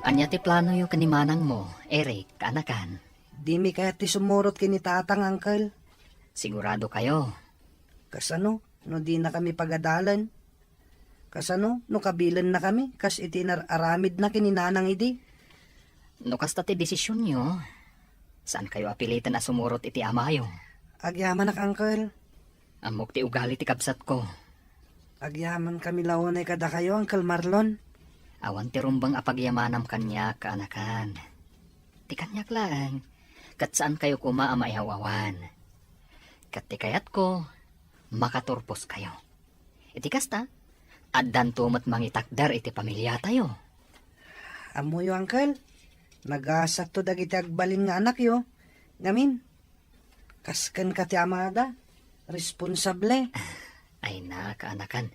Ania ti planoyo ken ni manangmo, Eric, kaanakan? Dimi kayat ti sumurot ken ni tatang, Uncle. Sigurado kayo? Kasano no dinakami pagadalen? Kasano no kabilennakami kas iti inar-aramidna ken ni nanang idi? No kasta ti desisionyo, saan kayo a piliten a sumurot iti amayo. Agyamanak, Uncle. Ammok ti ugali ti kabsatko. Agyamankami la unay kadakayo, Uncle Marlon. Awan ti rumbeng a pagyamanam kaniak, kaanakan. Ti kaniak laeng, ket saan kayo koma a maiaw-awan. Ket ti kayatko, makaturpos kayo. Iti kasta, addanto met mangitakder iti pamiliatayo. Ammoyo, Uncle, nagasatto dagiti agbalin nga anakyo. Ngamin, kas kenka ti amada, responsable. Ay na, kaanakan.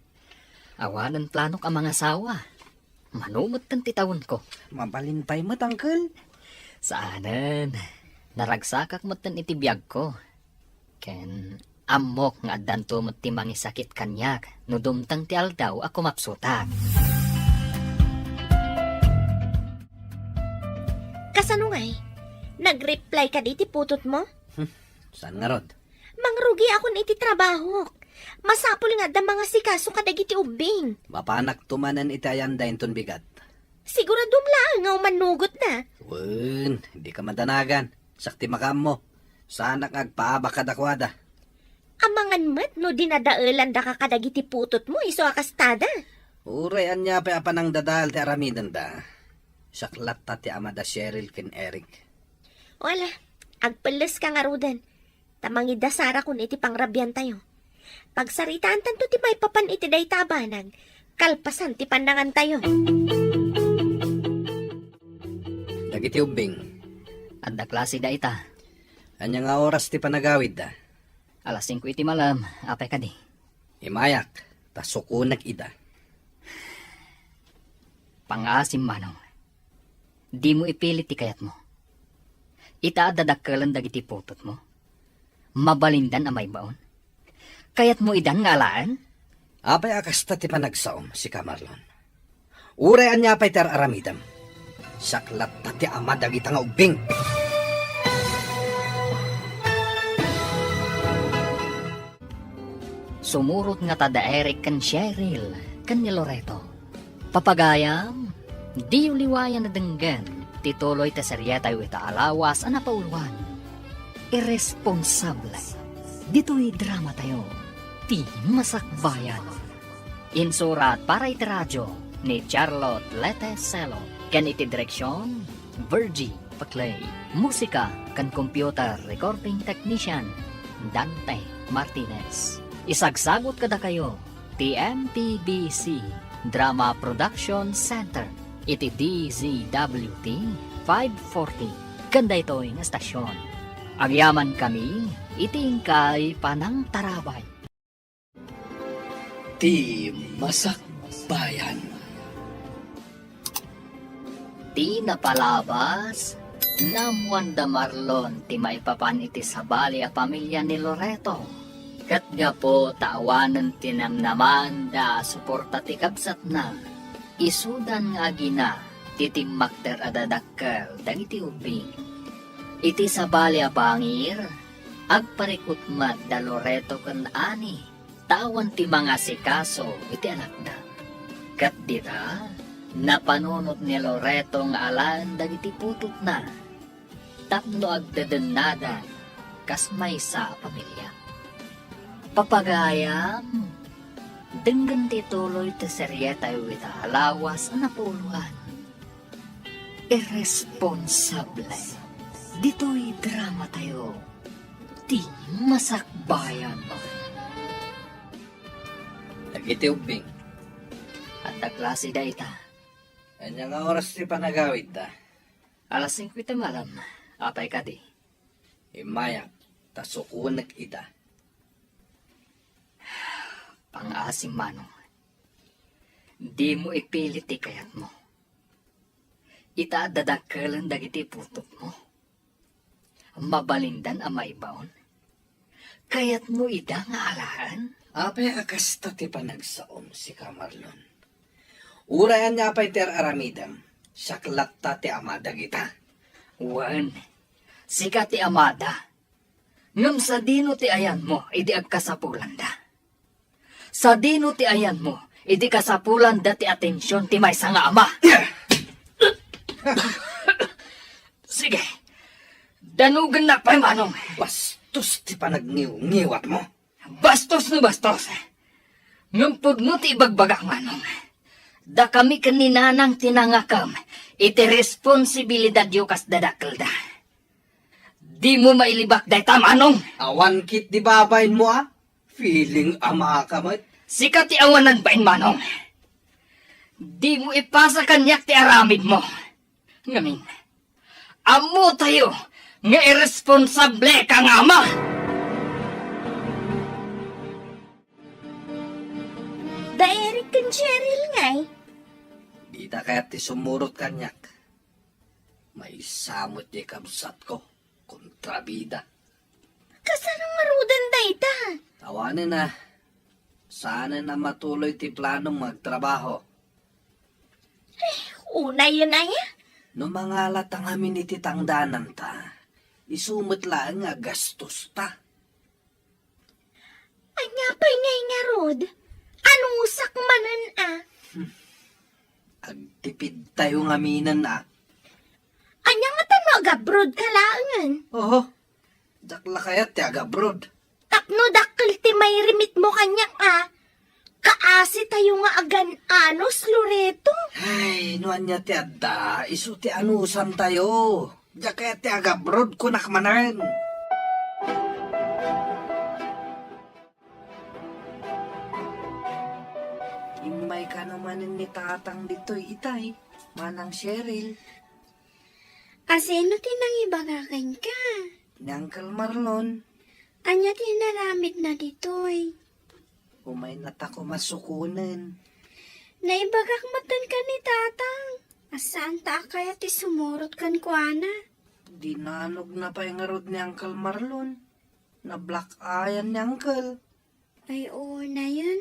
Awanen planok a mangasawa. Mano metten ti tawenko. Mabalin pay met, Uncle. Saanen. Naragsakak metten iti biagko. Ken ammok nga addanto met ti mangisakit kaniak no dumteng ti aldaw a kumapsutak. Kasano ngay? Nag-reply kadi ti putotmo? Hmm, saan ngarud? Mangrugiakon iti trabahok. Masapul nga adda mangasikaso kadagiti ubbing. Mapanakto manen iti ayanda inton bigat. Siguradom laeng nga umannugotna. Wen, dika madanagan. Sak ti makaammo. Saanak nga agpaabak kadakuada. Amangan met no dinadaelandaka kadagiti putotmo isu a kastada. Uray ania pay a panangdadael ti aramidenda. Sak latta ti amada Cheryl ken Eric. Wala, agpelleska ngaruden. Ta mangidasarakon iti pangrabiantayo. Pagsaritaantanto ti maipapan iti dayta a banag, kalpasan ti pannangantayo. Dagiti ubbing. Adda klase dayta. Ania nga oras ti panagawidda? Alas singko iti malem, apay kadi? Imayak, ta sukonek ida. Pangaasim, Manong. Dimo ipilit ti kayatmo. Ita a dadakkelen dagiti putotmo. Mabalindan a maibaon. Kayatmo idan nga alaen? Apay a kasta ti panagsaom, sika Marlon? Uray ania pay ti ar-aramidem, sak latta ti ama dagita nga ubbing. Sumurot ngata da Eric ken Cheryl ken ni Loreto. Papagayam, diyo liwayan a denggen ti tuloy ti serietayo ita a lawas a napauluan. Irresponsable. Ditoy dramatayo, ti Masakbayan. Insurat para iti radio ni Charlotte Lete Celo, ken iti direksion, Virgie Paclay. Musika ken computer recording technician, Dante Martinez. Isagsagut kadakayo ti M P B C Drama Production Center iti D Z W T five forty ken daytoy nga estasion. Agyamankami iti inkay panangtarabay. Ti Masakbayan. Ti napalabas, naammoan da Marlon ti maipapan iti sabali a pamilia ni Loreto. Ket gapu ta awanen ti namnamanda a suporta ti kabsatna, isudan nga agina ti timmakder a dadakkel dagiti ubbing. Iti sabali a bangir, agparikut met da Loreto ken Ani. Tawan ti mangasikaso iti anakda. Ket dita, napanunot ni Loreto nga alaen dagiti putotna tapno agdedennadan kas maysa a pamilia. Papagayam, Denggen ti tuloy ti serietayo ita a lawas a napuloan. Irresponsable. Ditoy dramatayo, ti masakbayan. Dagiti ubbing. Adda klase dayta. Ania nga oras ti panagawidda? Alas singko iti malam. Apay kadi? Immayak, ta sukonek ida. Pangaasim, Manong. Dimo ipilit ti kayatmo. Ita a dadakkelen dagiti putotmo. Mabalindan a maibaon. Kayatmo ida nga alaen? Apay a kasta ti panagsaom, sika Marlon? Uray ania pay ti ar-aramidem, siak latta ti ama dagita. Wen, sika ti amada. Ngem sadino ti ayanmo idi agkasapulanda? Sadino ti ayanmo idi kasapulanda ti atension ti maysa nga ama? Sige, danogennak pay, Manong. Bastos ti panagngiwngiwatmo. Bastos no bastos. Ngem pudno ti ibagbagak, Manong. Dakami ken ni Nanang ti nangakem iti responsibilidadyo kas dadakkelda. Dimo mailibak dayta, Manong. Awan ketdi babainmo a? Feeling ama ka met. Sika ti awanan bain, Manong. Dimo ipasa kaniak ti aramidmo. Ngamin, ammotayo nga irresponsable ka nga ama. Da Eric ken Cheryl ngay? Dida kayat ti sumurot kaniak. Maysa met ti kabsatko, kontrabida. Kasano ngaruden dayta? Awanen a, saanen a matuloy ti planom nga agtrabaho. Eh, unayen aya? No mangalata ngamin iti tangdananta, isu met laeng nga gastosta. Ania pay ngay ngarud? Anusak manen a? Agtipidtayo ngaminen a. Ania ngata no agabroad ka laengen? Oho. Diak la kayat ti agabroad. Tapno dakkel ti mairimitmo kaniak a. Kaasitayo nga agan-anos, Loreto. Ay, no ania ti adda, isu ti anusantayo. Diak kayat ti agabroad, kunak manen. Immay kano manen ni Tatang ditoy itay, Manang Cheryl. Asino ti nangibaga kenka? Ni Uncle Marlon. Ania ti inaramidna ditoy? Umayna ta koma sukonen. Naibagak met kenka ni Tatang a saanta a kayat ti sumurot kenkuana. Dinanogna pay ngarud ni Uncle Marlon. Nablack-eyan ni Uncle. Ay, unayen.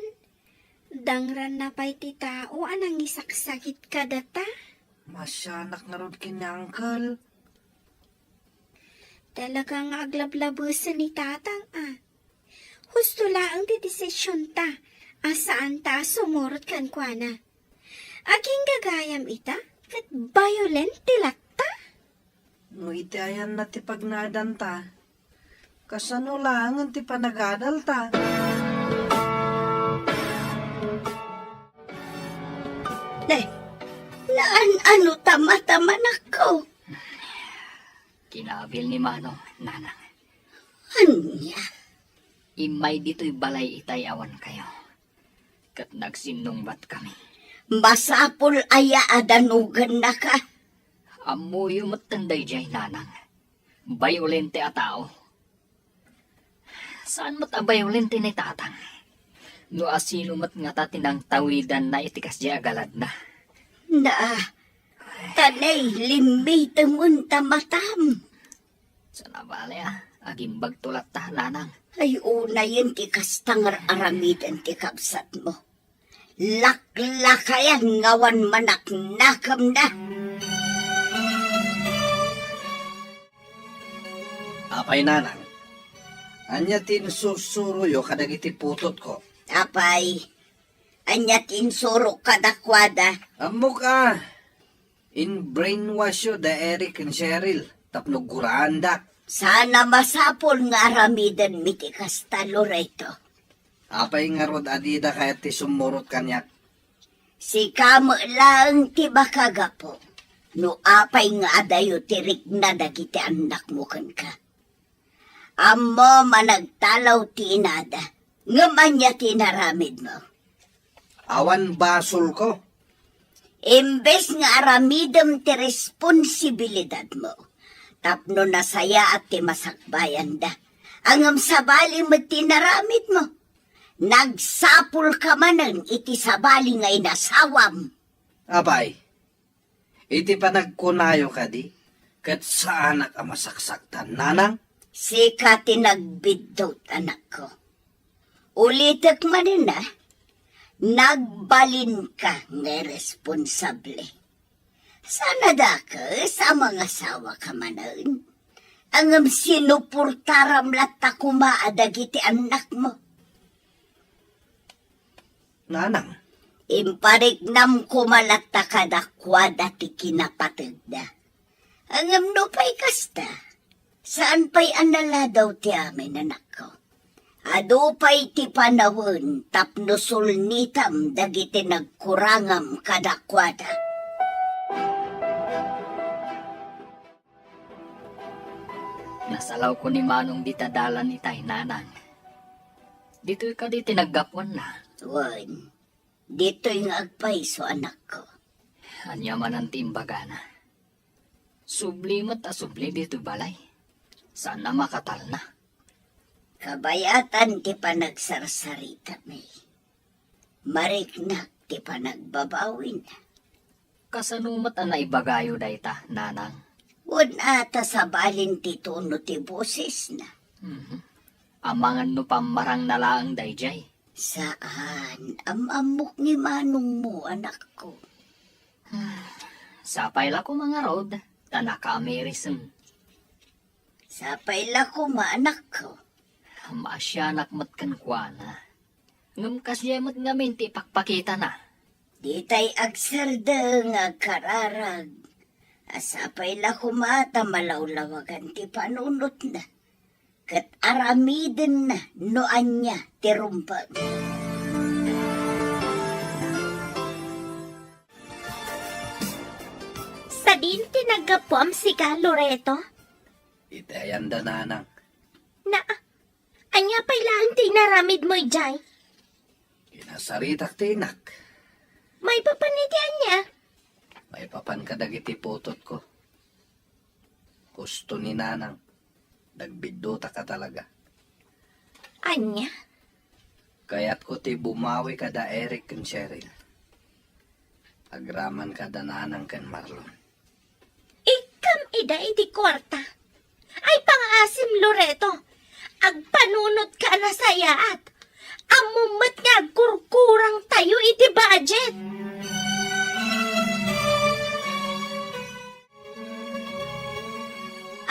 Dangranna pay ti tao a nangisaksakit kadata. Masianak ngarud ken ni Uncle. Talaga nga aglablabesen ni Tatang a. Husto laeng ti desisionta a saanta a sumurot kenkuana. Agingga gayam ita, ket violent ti latta. No iti ayanna ti pagnaedanta, kasano laengen ti panagadalta? Ne, naan-ano ta mata, manakko? Kinabil ni Manong, Nanang. Ania? Immay ditoy balay itay awan kayo. Ket nagsinnungbat kami. Masapul aya a danogennaka? Ammoyo metten daydiay, Nanang. Bayolente a tao. Saan met a bayolente ni Tatang? No asino met ngata ti nangtawidanna iti kasdiay a galadna? Na, ta nay limmitem unta matam. Sana bale a, agimbagto latta, Nanang. Ay, unayen ti kasta nga ar-aramiden ti kabsatmo. Laklakayan nga awan manaknakemna. Apay, Nanang, ania ti insursuroyo kadagiti putotko? Apay, ania ti insurok kadakuada? Ammok a, in-brainwash yo da Eric ken Cheryl tapno guraandak. Sana masapul nga aramidenmi ti kasta, Loreto. Apay ngarud a dida kayat ti summurot kaniak? Sika met laeng ti makagapu no apay nga adayo ti rikna dagiti annakmo kenka. Ammom a nagtalaw ti inada, ngem ania ti inaramidmo? Awan basolko. Imbes nga aramidem ti responsibilidadmo, tapno nasayaat ti masakbayanda, ngem sabali met ti inaramidmo. Nagsapulka manen iti sabali nga inasawam. Apay, iti panagkunayo kadi, ket saanak a masaksaktan, nanang? Sika ti nagbiddut, anakko. Ulitek manen a, nagbalinka nga irresponsable. Saan a dakes a mangasawaka manen, ngem sinuportaram latta koma a dagiti annakmo. Nanang. Impariknam koma latta kadakuada ti kinapategda. Ngem nupay kasta, saan pay a naladaw ti amin, anakko. Adu pay ti panawen tapno sulnitam dagiti nagkurangam kadakuada. Nasalawko ni Manong dita dalan itay, nanang. Ditoy kadi ti naggapuanna? Wen, ditoy nga agpayso, anakko. Ania manen ti imbagana? Subli met a subli ditoy balay. Saan a makatalna. Kabayatan ti panagsarsarita, May. Mariknak ti panagbabawina. Kasano met a naibagayo dayta, nanang? Wen a ta sabalin ti tono ti bosesna. Mhm. Amangan no pammarangna laeng daydiay. Saan, am-ammok ni manongmo, anakko. Sapay la koma ngarud, ta nakaamirisem. Sapay la koma, anakko. Maasianak met kenkuana. Ngem kasdiay met ngamin ti ipakpakitana. Ditay agsardeng nga agkararag a sapay la koma ta malawlawagan ti panunotna, ket aramidenna no ania ti rumbeng. Sadin ti naggapuam sika, Loreto? Iti ayanda, nanang. Na, ania pay laeng ti inaramidmo idiay? Kinasaritak ti inak. Maipapan iti ania? Maipapan kadagiti putotko. Husto ni nanang, nagbiddutaka talaga. Ania? Kayatko ti bumawi kada Eric ken Cheryl. Agraman kada nanang ken Marlon. Ikkam ida iti kuarta. Ay, pangaasim, Loreto. Agpanunotka a nasayaat. Ammom met nga agkurkurangtayo iti budget.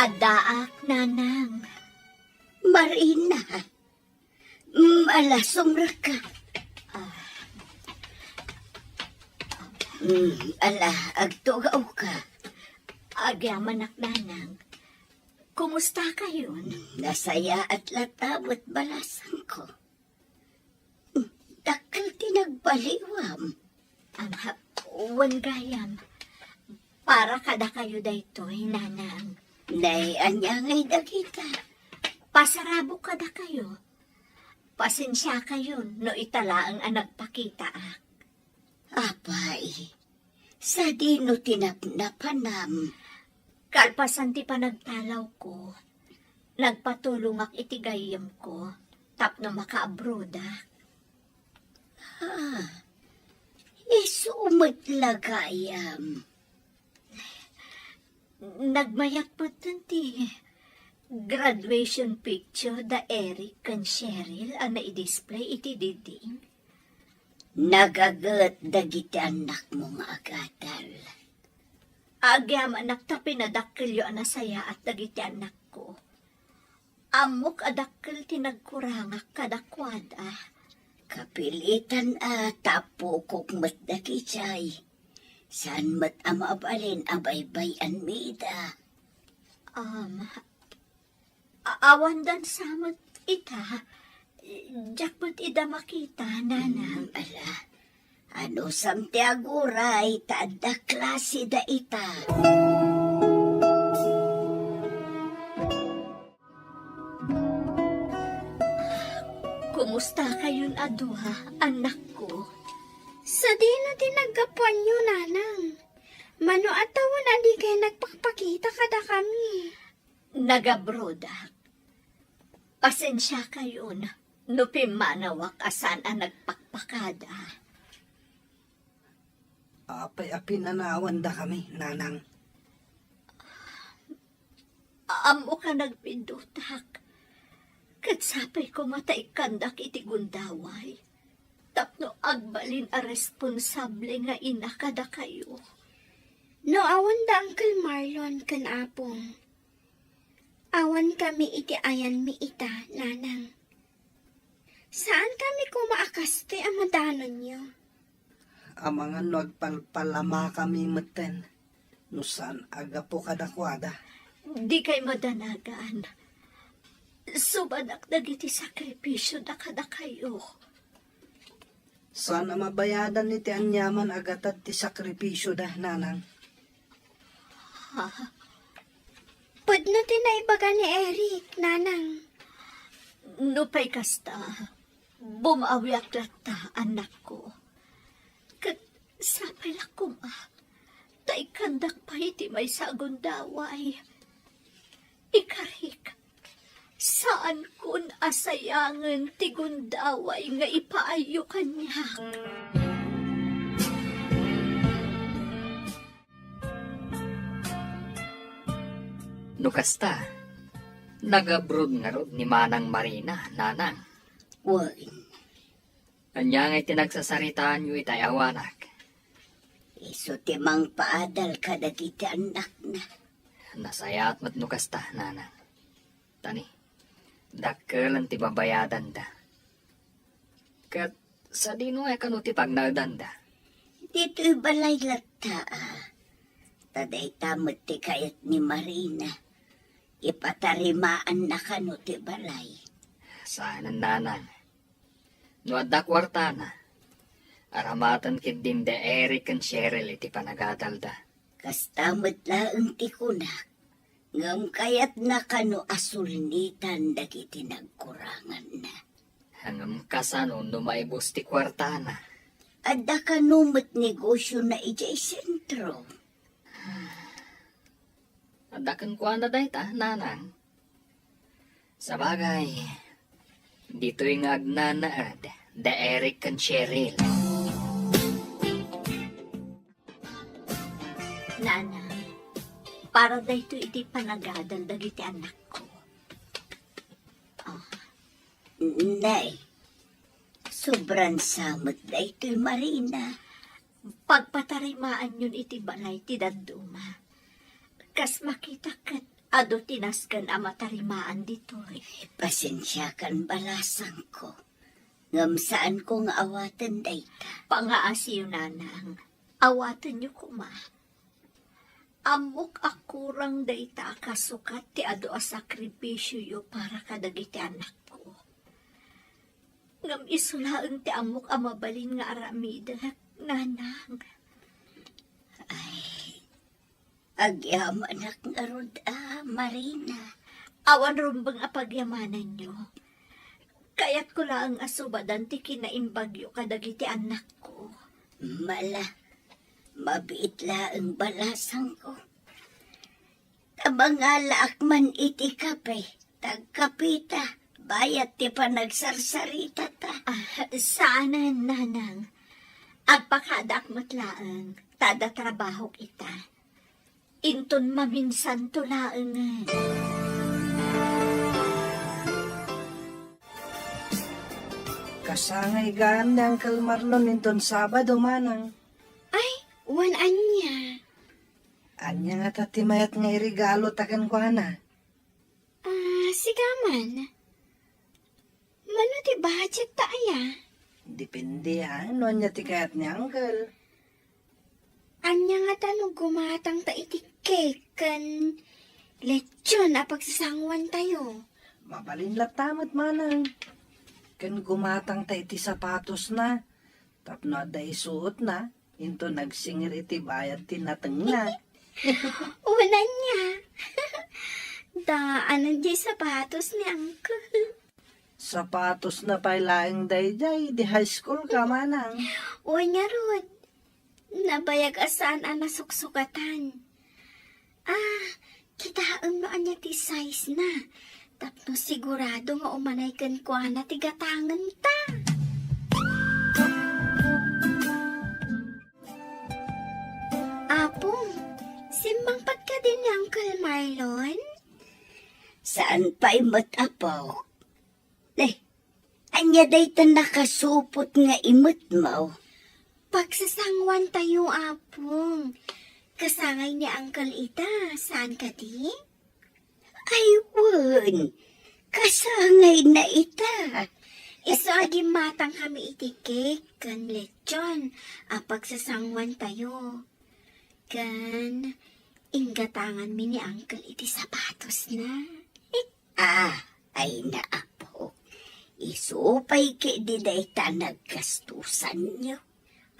Addaak, nanang. Marina. Mm, ala, sumrekka. Ah. Mm, ala, agtugawka. Agyamanak, nanang. Kumusta kayon? Mm, nasayaat latta met balasangko. Mm, dakkel ti nagbaliwam. Ama, wen gayam, para kadakayo daytoy, nanang. Nay, ania ngay dagita? Pasarabok kadakayo. Pasensiakayon no ita laeng a nagpakitaak. Apay, sadino ti napnapanam? Kalpasan ti panagtalawko, nagpatulongak iti gayyemko tapno makaabrodak. Ah, isu met la gayam. Nagmayat metten ti graduation picture da Eric ken Cheryl a naidisplay iti diding. Nagaget dagiti annakmo nga agadal. Agyamanak ta pinadakkelyo a nasayaat dagiti annakko. Ammok a dakkel ti nagkurangak kadakuada. Kapilitan a tapukok met dagijay. Saan met a mabalin a baybay-anmi ida. Um, a-, awan dansa met ita. Diak met ida makita, Nanang. Hmm, ala. Anusam ti aguray ta adda klase da ita. Kumusta kayon a dua, annakko? Sadino ti naggapuanyo, Nanang? Mano a tawen a dikay nagpakpakita kadakami? Nagabrodak. Pasensiakayon no pimmanawak a saan a nagpakpakada. Apay a pinanawandakami, Nanang? Ammok a nagpiddutak. Ket sapay koma ta ikkandak iti gundaway tapno agbalin a responsable nga ina kadakayo. No awan da Uncle Marlon ken Apong, awankami iti ayanmi ita, Nanang. Saankami koma a kastoy a madanonyo. Amangan no agpalpalamakami metten no saan a gapu kadakuada. Dikay madanagan. Subadak dagiti sakripisioda kadakayo. Saan a mabayadan iti aniaman a gatad ti sakripisioda, Nanang. Ha? Pudno ti naibaga ni Eric, Nanang. Nupay kasta, bumawiak latta, annakko. Ket sapay la koma ta ikkandak pay iti maysa a gundaway. Ikarik, saankon a sayangen ti gundaway nga ipaayyo kaniak. No kasta, nagabroad ngarud ni Manang Marina, Nanang. Wen. Ania ngay ti nagsasaritaanyo itay awanak? Isu ti mangpaadal kadagiti annakna. Nasayaat met no kasta, Nanang. Tani, dakkelen ti babayadanda. Ket sadino ngay kano ti pagnaedanda? Ditoy balay latta, a. Ta dayta met ti kayat ni Marina. Ipatarimaanna kano ti balay. Saanen, Nanang. No adda kuartana, aramaten ketdin da Eric ken Cheryl iti panagadalda. Kasta met laeng ti kunak, ngem kayatna kano a sulnitan dagiti nagkuranganna. Ngem kasano no maibus ti kuartana? Adda kano met negosiona idiay sentro. Adda kenkuana dayta, Nanang. Sabagay, ditoy nga agnanaed da Eric ken Cheryl. Nanang, para daytoy iti panagadal dagiti annakko. Ah. Nay, sobran sa met daytoy, Marina. Pagpatarimaanyon iti balay ti dadduma. Kas makita ket adu ti nasken a matarimaan ditoy. Pasensiakan, balasangko. Ngem saanko nga awaten dayta. Pangaasiyo, Nanang. Awatenyo koma. Ammok a kurang dayta a kasukat ti adu a sakripisioyo para kadagiti anakko. Ngem isu laeng ti ammok a mabalin nga aramidek, Nanang. Ay, agyamanak ngarud a, Marina. Awan rumbeng a pagyamananyo. Kayatko laeng a subadan ti kinaimbagyo kadagiti annakko. Mala, mabiit laeng, balasangko. Ta mangalaak man iti kape, ta agkapeta, bayat ti panagsarsaritata. Ah, saanen, Nanang. Agpakadaak met laeng, ta adda trabahok ita. Inton maminsanto laengen. Kasangay gaan ni Uncle Marlon inton Sabado, Manang. Ay, wen ania? Ania ngata ti mayat nga iregalota kenkuana? Ah, sigaman. Mano ti budget ta aya? Depende, ha, no ania ti kayat ni Uncle. Ania ngata no gumatangta iti cake ken lechon a pagsasanguantayo? Mabalin latta met, Manang. ken gumatangta iti sapatosna. Tapno adda isuotna, inton agsingir iti bayad ti natengna. Unan niya. Daanan diay sapatos ni Uncle. Sapatosna pay laeng daydiay, idi high school ka, manang. Wen ngarud, nabayag a saan a nasuksukatan. Ah, kitaem no ania ti size na. Tapno sigurado nga umanay kenkuana ti gatangenta. Apong, simmangpet kadi ni Uncle Marlon? Saan pay met, Apo. Eh, ania dayta nakasupot nga imetmo? Pagsasanguan tayo, Apong. Kasangay ni Uncle ita, saan kadi? Ay, wen. Kasangay na ita. Isu a gimmatang kami iti cake ken lechon a pagsasanguan tayo. Ken inggatangan mi ni Uncle iti sapatos na. Ah, ay na, Apo. Isu pay ketdi dayta naggastusanyo.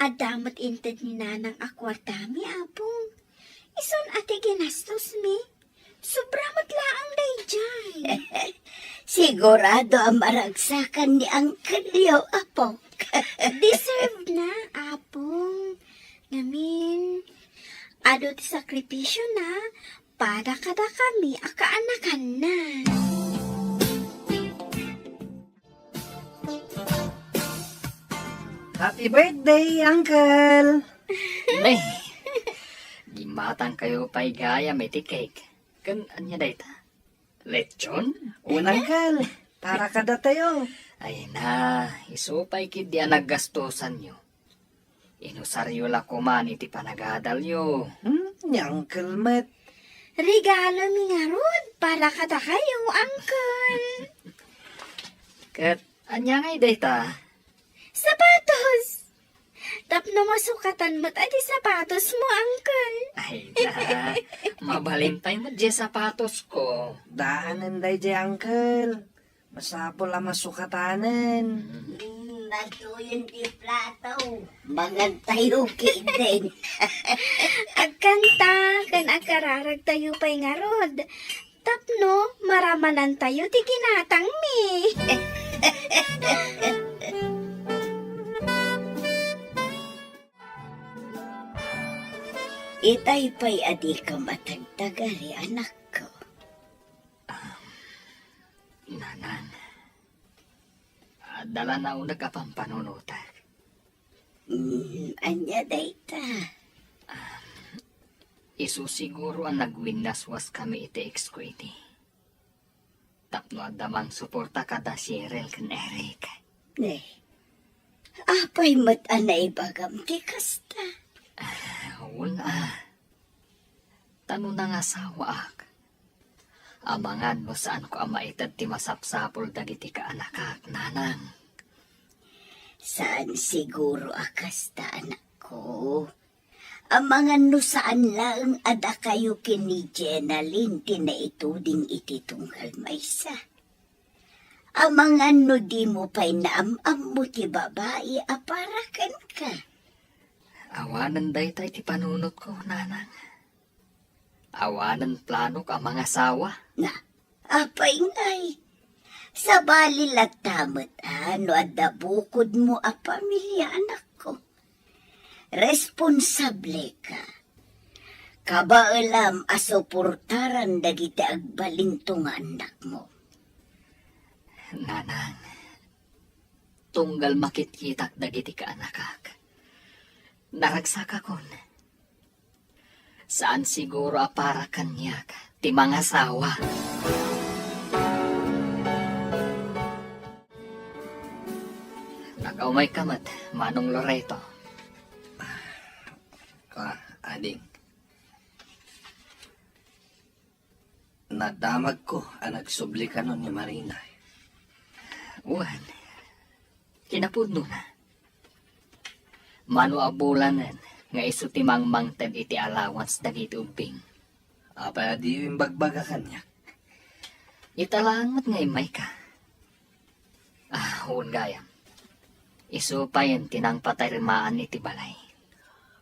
Adda met inted ni Nanang a kuartami, Apong. Isun a ti ginastos mi. Sobra met laeng daydiay. Sigurado a maragsakan ni Uncle yo, Apo. Deserve na, Apong. Ngamin, adu ti sakripisio na, para kadakami a kaanakanna. Happy birthday, Uncle! Nay, gimmatangkayo pay gayam iti cake. Ken ania dayta? Lechon? Wen, Uncle, para kadatayo. Ay na, isu pay ketdi a naggastusanyo. Inusaryo la koman iti panagadalyo. Hmm, ni Uncle met. Regalo mi ngarud para kadakayo, Uncle. Ket ania ngay dayta? Sapatos! Tapno masukatan met a ti sapatos mo, Uncle. Ay na, mabalin pay met diay sapatos ko. Daanen daydiay, Uncle. Masapul a masukatanen. Mm, natuyon ti plato. Mangantayo ketdin. Agkanta ken agkararagtayo pay ngarud. Tapno maramanantayo ti ginatangmi. Itay pay a dika matagtagari, anakko. Nanang, adda la nauneg a pampanunotak. Mm, ania dayta? Isu siguro a nagwinnaswaskami iti ex ko idi. Tapno adda mangsuporta kada Cheryl ken Eric. Ne, apay met a naibagam ti kasta? Ah, wen a. Ta no nangasawaak, amangan no saanko a maited ti masapsapul dagiti kaanakak, Nanang. Saan siguro a kasta, anakko. Amangan no saan laeng a dakayo ken ni Jenalyn ti naituding iti tunggal maysa. Amangan no dimo pay naam-ammo ti babai a para kenka. Awanen dayta iti panunotko, Nanang. Awanen planok a mangasawa. Na, apay ngay? Sabali latta met a no adda bukodmo a pamilia, anakko. Responsableka. Kabaelam a suportaran dagiti agbalinto nga annakmo. Nanang, tunggal makitkitak dagiti kaanakak, naragsakakon. Saan siguro a para kaniak ti mangasawa. Nakaumayka met, Manong Loreto. Ah, ading. Nadamagko a nagsubli kano ni Marina. Wen, kinapudnona. Mano a bulanen nga isu ti mangmangted iti allowance dagiti ubbing. Apay a diyo imbagbaga kaniak? Ita laeng met nga immayka. Ah, wen gayam. Isu payen ti nangpatarimaan iti balay.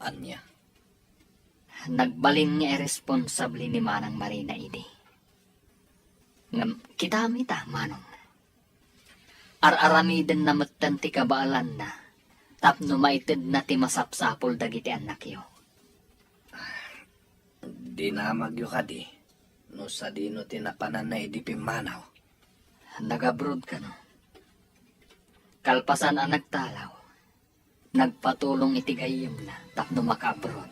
Ania? Nagbalin nga irresponsable ni Manang Marina idi. Ngem, kitam ita, Manong. Ar-aramidenna metten ti kabaelanna tapno maitedna ti masapsapul dagiti annakyo. Dinamagyo kadi no sadino ti napananna idi pimmanaw? Nag-abroad kano. Kalpasan a nagtalaw, nagpatulong iti gayyemna tapno maka-abroad.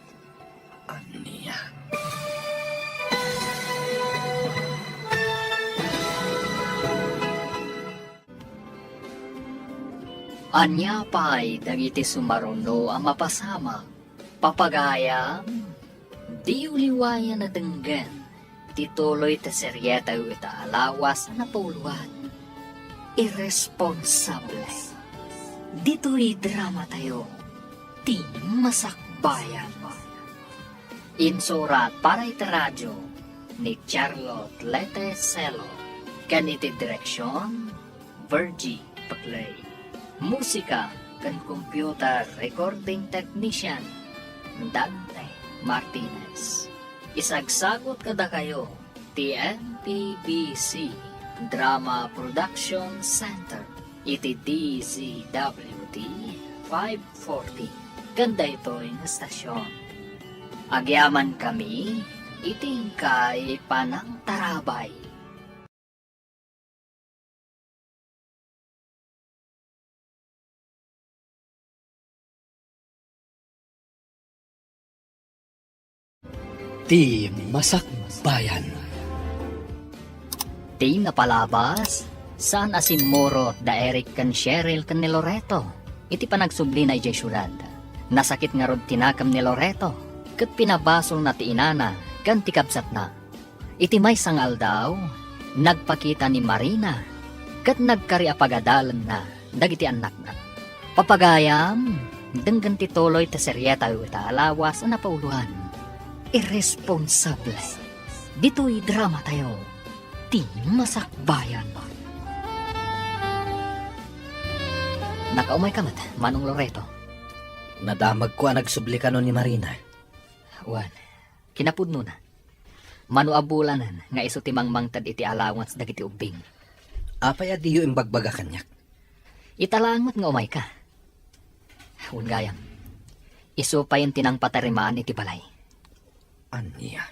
Ania? Ania pay dagiti sumaruno a mapasamak? Papagayam, diyo liwayan a denggen ti tuloy ti serietayo ita a lawas a napauloan. Irresponsable. Ditoy dramatayo, ti masakbayan. Insurat para iti radyo ni Charlotte Lete Celo, ken iti direksion, Virgie Paclay. Musika ken computer recording technician, Dante Martinez. Isagsagut kadakayo ti M P B C Drama Production Center iti D Z W T five forty ken daytoy nga stasyon. Agyamankami iti inkay panangtarabay. Ti Masakbayan. Ti napalabas, saan a simmurot da Eric ken Cheryl ken ni Loreto iti panagsublina idiay siudad. Nasakit ngarud ti nakem ni Loreto, ket pinabasolna ti inana ken ti kabsatna. Iti maysa nga aldaw, nagpakita ni Marina ket nagkari a pagadalenna dagiti annakna. Papagayam, denggen ti tuloy ti serietayo ita a lawas a napauloan. Irresponsable. Ditoy dramatayo, ti masakbayan. Nakaumayka met, Manong Loreto. Nadamagko a nagsubli kano ni Marina. Wen, kinapudnona. Mano a bulanen nga isu ti mangmangted iti allowance dagiti ubbing. Apay a diyo imbagbaga kaniak? Ita laeng met nga umayka. Wen gayam, isu payen ti nangpatarimaan iti balay. Ania?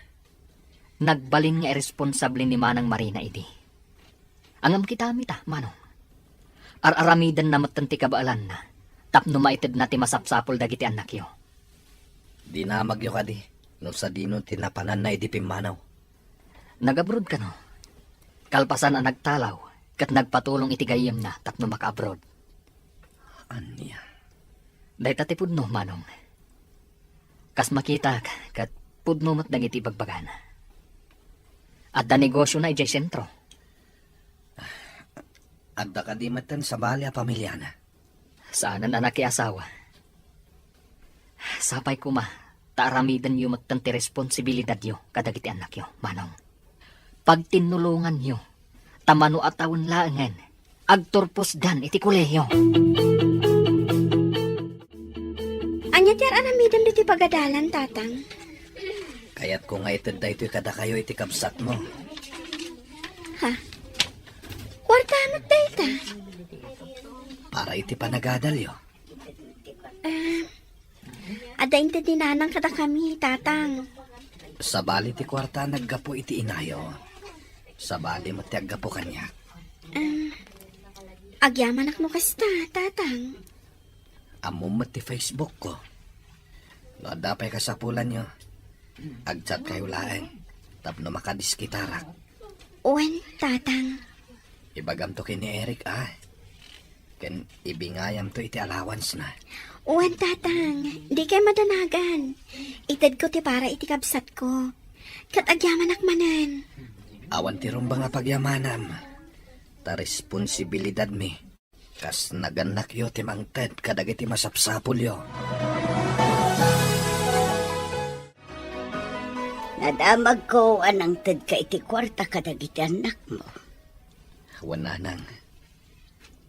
Nagbalin nga irresponsable ni Manang Marina idi. Ngem kitam ita, Manong. Ar-aramidenna metten ti kabaelanna tapno maitedna ti masapsapul dagiti annakyo. Dinamagyo kadi no sadino ti napananna idi pimmanaw? Nag-abroad kano. Kalpasan a nagtalaw ket nagpatulong iti gayyemna tapno maka-abroad. Ania? Dayta ti pudno, Manong. Kas makitak, ket pudno met dagiti ibagbagana. Adda negosiona idiay sentro. Adda kadi metten sabali a pamiliana? Saanen a nakiasawa. Sapay koma ta aramidenyo metten ti responsibilidadyo kadagiti annakyo, Manong. Pagtinnulonganyo, ta mano a tawen laengen, agturposdan iti kolehio. Ania ti ar-aramidem ditoy pagadalan, Tatang? Kayatko nga ited daytoy kadakayo iti kabsatmo. Ha? Kuarta met dayta? Para iti panagadalyo. Ah, adda inted ni Nanang kadakami, Tatang. Sabali ti kuarta naggapu iti inayo. Sabali met ti aggapu kaniak. Ah, agyamanak no kasta, Tatang. Ammom met ti Facebook ko. No adda pay kasapulanyo, agchat kayo laeng tapno makadiskitarak. Wen, Tatang. Ibagamto ken ni Eric, a. Ken ibingayamto iti allowance na. Wen, Tatang. Dikay madanagan. Itedko ti para iti kabsatko. Ket agyamanak manen. Awan ti rumbeng a pagyamanam. Ta responsibilidadmi. Kas nagannakyo ti mangted kadagiti masapsapulyo. Nadamagko a nangtedka iti kuarta kadagiti annakmo. Wen, Nanang.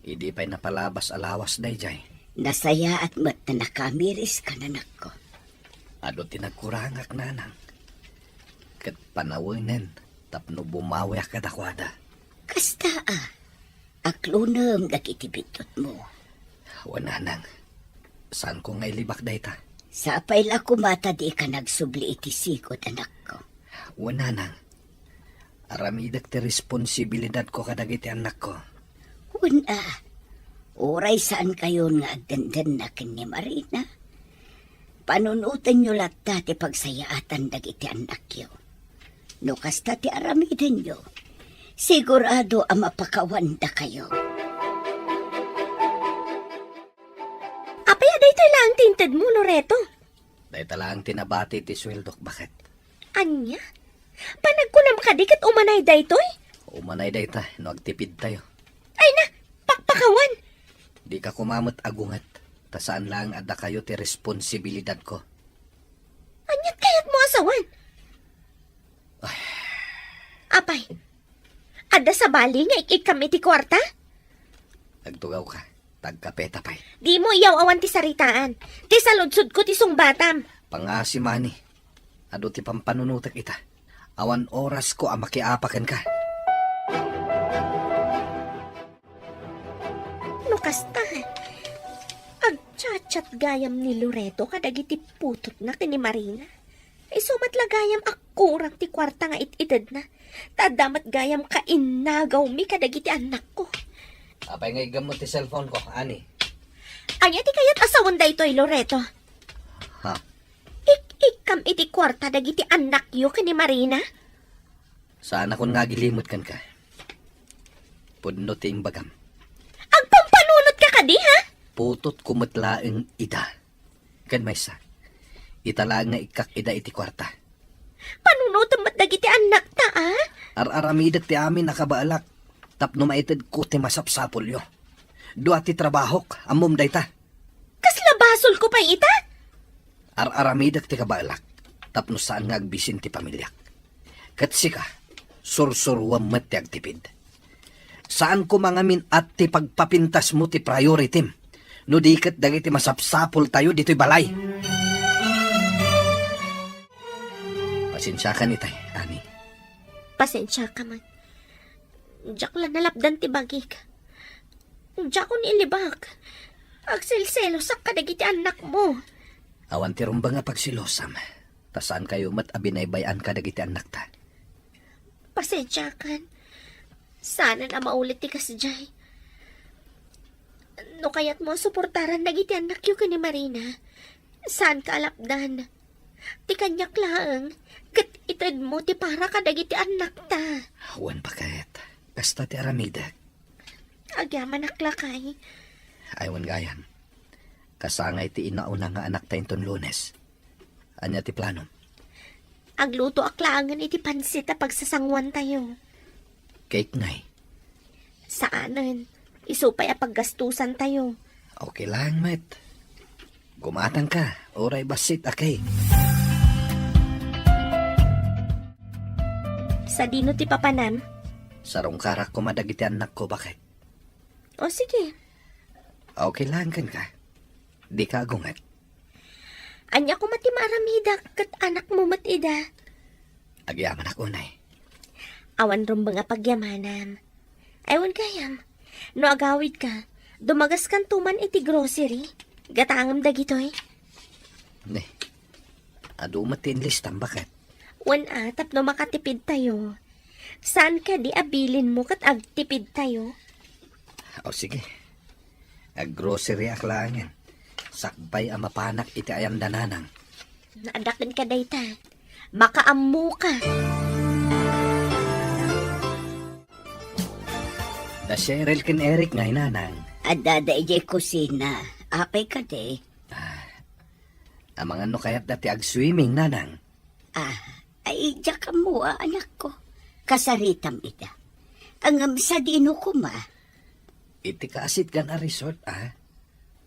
Idi pay napalabas a lawas daydiay. Nasayaat met ta nakamiris kan anakko. Adu ti nagkurangak, nanang. Ket panawenen tapno bumawiak kadakuada. Kasta a, aklonem dagiti biddutmo. Wen, nanang. Saanko nga ilibak dayta. Sapay la koma ta dika nagsubli iti sigud, anakko. Wen, nanang. Aramidek ti responsibilidadko kadagiti annakko. Wen a, uray saankayon nga agdendenna ken ni Marina, panunotenyo latta ti pagsayaatan dagiti annakyo. No kasta ti aramidenyo, sigurado a mapakawandakayo. Apay a daytoy laeng ti intedmo, Loreto? Dayta laeng ti nabati ti sueldok, baket. Ania? Panagkunam kadi ket umanay daytoy? Umanay dayta no agtipidtayo. Ay na, pakpakawan! Dika koma met agunget, ta saan laeng a dakayo ti responsibilidadko. Aniat kayatmo a sawen? Ay. Apay, adda sabali nga ik-ikkam iti kuarta? Agtugawka, ta agkapeta pay. Dimo iyaw-awan ti saritaan. Ti saludsodko ti sungbatam. Pangngaasim, Ani. Adu ti pampanunotek ita. Awan orasko a makiapa kenka. No kasta, agchat-chat gayam ni Loreto kadagiti putotna ken ni Marina. Isu met la gayam a kurang ti kuarta nga it-itedna. Ta adda met gayam kainnagawmi kadagiti annakko. Apay nga iggammo ti cellphone ko, Ani? Ania ti kayat a sawen daytoy, Loreto? Ha? Ik-ikkam iti kuarta dagiti annakyo ken ni Marina? Saanakon nga agilimut kenka. Pudno ti imbagam. Agpampanunotka kadi, ha? Putotko met laeng ida. Ken maysa, ita laeng nga ikkak ida iti kuarta. Panunotem met dagiti annakta, a? Ar-aramidek ti amin a kabaelak tapno maitedko ti masapsapulyo. Dua ti trabahok, ammom dayta. Kasla basolko pay ita? Ar-aramidek ti kabaelak tapno saan nga agbisin ti pamiliak. Ket sika, sursuruem met ti agtipid. Saan koma ngamin a ti pagpapintasmo ti prioritim, no di ket dagiti masapsapultayo ditoy balay. Pasensiakan itay, Ani. Pasensiaka man. Diak la nalapdan ti bagik. Diakon ilibak. Agselselosak kadagiti annakmo. Awan ti rumbeng a pagselosam. Ta saankayo met a binaybay-an kadagiti annakta. Pasensiakan. Saanen a maulit ti kasdiay. No kayatmo a suportaran dagiti annakyo ken ni Marina, saanka a lapdan. Ti kaniak laeng, ket itedmo ti para kadagiti annakta. Wen, baket. Kasta ti aramidek. Agyamanak lakay. Ay, wen gayam. Kasangay ti inauna nga anakta inton Lunes. Ania ti planom? Aglutoak laengen iti pansit a pagsasanguantayo. Cake ngay? Saanen. Isu pay a paggastusantayo. Okay lang, met. Gumatangka, uray bassit a cake. Sadino ti papanam? Sarungkarak koma dagiti annakko, baket. O, sige. Okay lang kenka. Dika agunget. Ania koma ti maaramidak ket anakmo met ida? Agyamanak unay. Awan rumbeng a pagyamanam. Ay, wen gayam. No agawidka, dumagaskanto man iti grocery. Gatangem dagitoy. Ne. Adu met ti inlistam, baket. Wen a, tapno makatipidtayo. Saan kadi a bilinmo ket agtipidtayo? O, sige. Aggroceryak laengen. Sakbay a mapanak iti ayan da Nanang. Adda kenka dayta. Makaammoka. Da Cheryl ken Eric ngay, Nanang. Adda da idiay kusina. Apay kadi? Ah, amangan no kayatda ti agswimming, Nanang. Ah, ay, diak ammo a, anakko. Kasaritam ida. Ngem sadino koma? Iti kaasitgan a resort, a.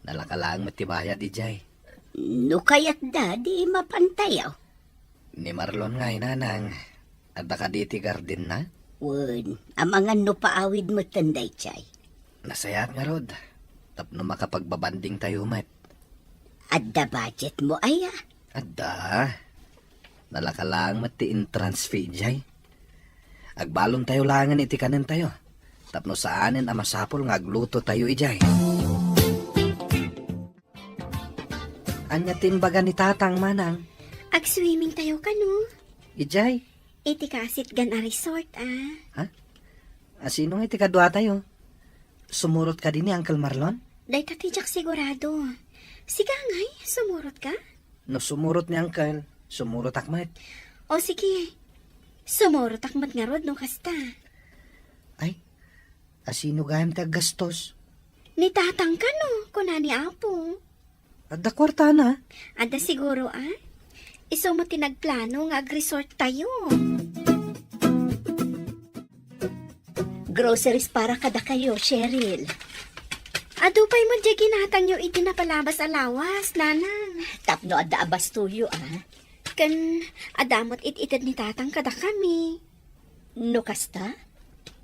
Nalaka laeng met ti bayad idiay. No kayatda, di mapantayo. Ni Marlon ngay, Nanang. Adda kadi iti gardenna? Wen, amangan no paawid metten daydiay. Nasayaat ngarud, tapno makapagbabanding tayo met. Adda budget mo, aya? Adda. Nalaka laeng met ti entrance fee idiay. Agbalon tayo laengen iti kanen tayo. Tapno saanen a masapul nga agluto tayo idiay. Ania ti imbaga ni Tatang, Manang? Ag-swimming tayo kano? Idiay? Iti kasitgan a resort, ah. Ha? Asino nga iti kadua tayo? Sumurot kadi ni Uncle Marlon? Dayta ti diak sigurado. Sika ngay, sumurot ka? No sumurot ni Uncle, sumurotak met. O sige, sumurotak met ngarud no kasta. Ay, asino gayam ti aggastos? Ni Tatang kano, kuna ni Apo. Adda kuartana? Adda siguro, ah. Isu met ti nagplano nga agresort tayo. Groceries para kadakayo, Cheryl. Adu pay met diay ginatangyo iti napalabas a lawas, Nanang. Tapno adda a bastoyo, ah. Ken adda met it-ited ni Tatang kadakami. No kasta,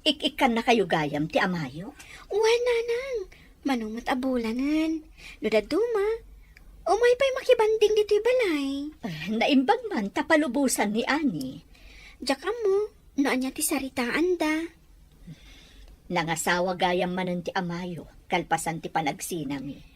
ik-ikkannakayo gayam ti amayo? Wen, Nanang. Mano met a bulanen. No dadduma, umay pay makibanding ditoy balay. Ah, naimbag man ta palubosan ni Ani. Diak ammo no ania ti saritaanda. Nangasawa gayam manen ti amayo, kalpasan ti panagsinami.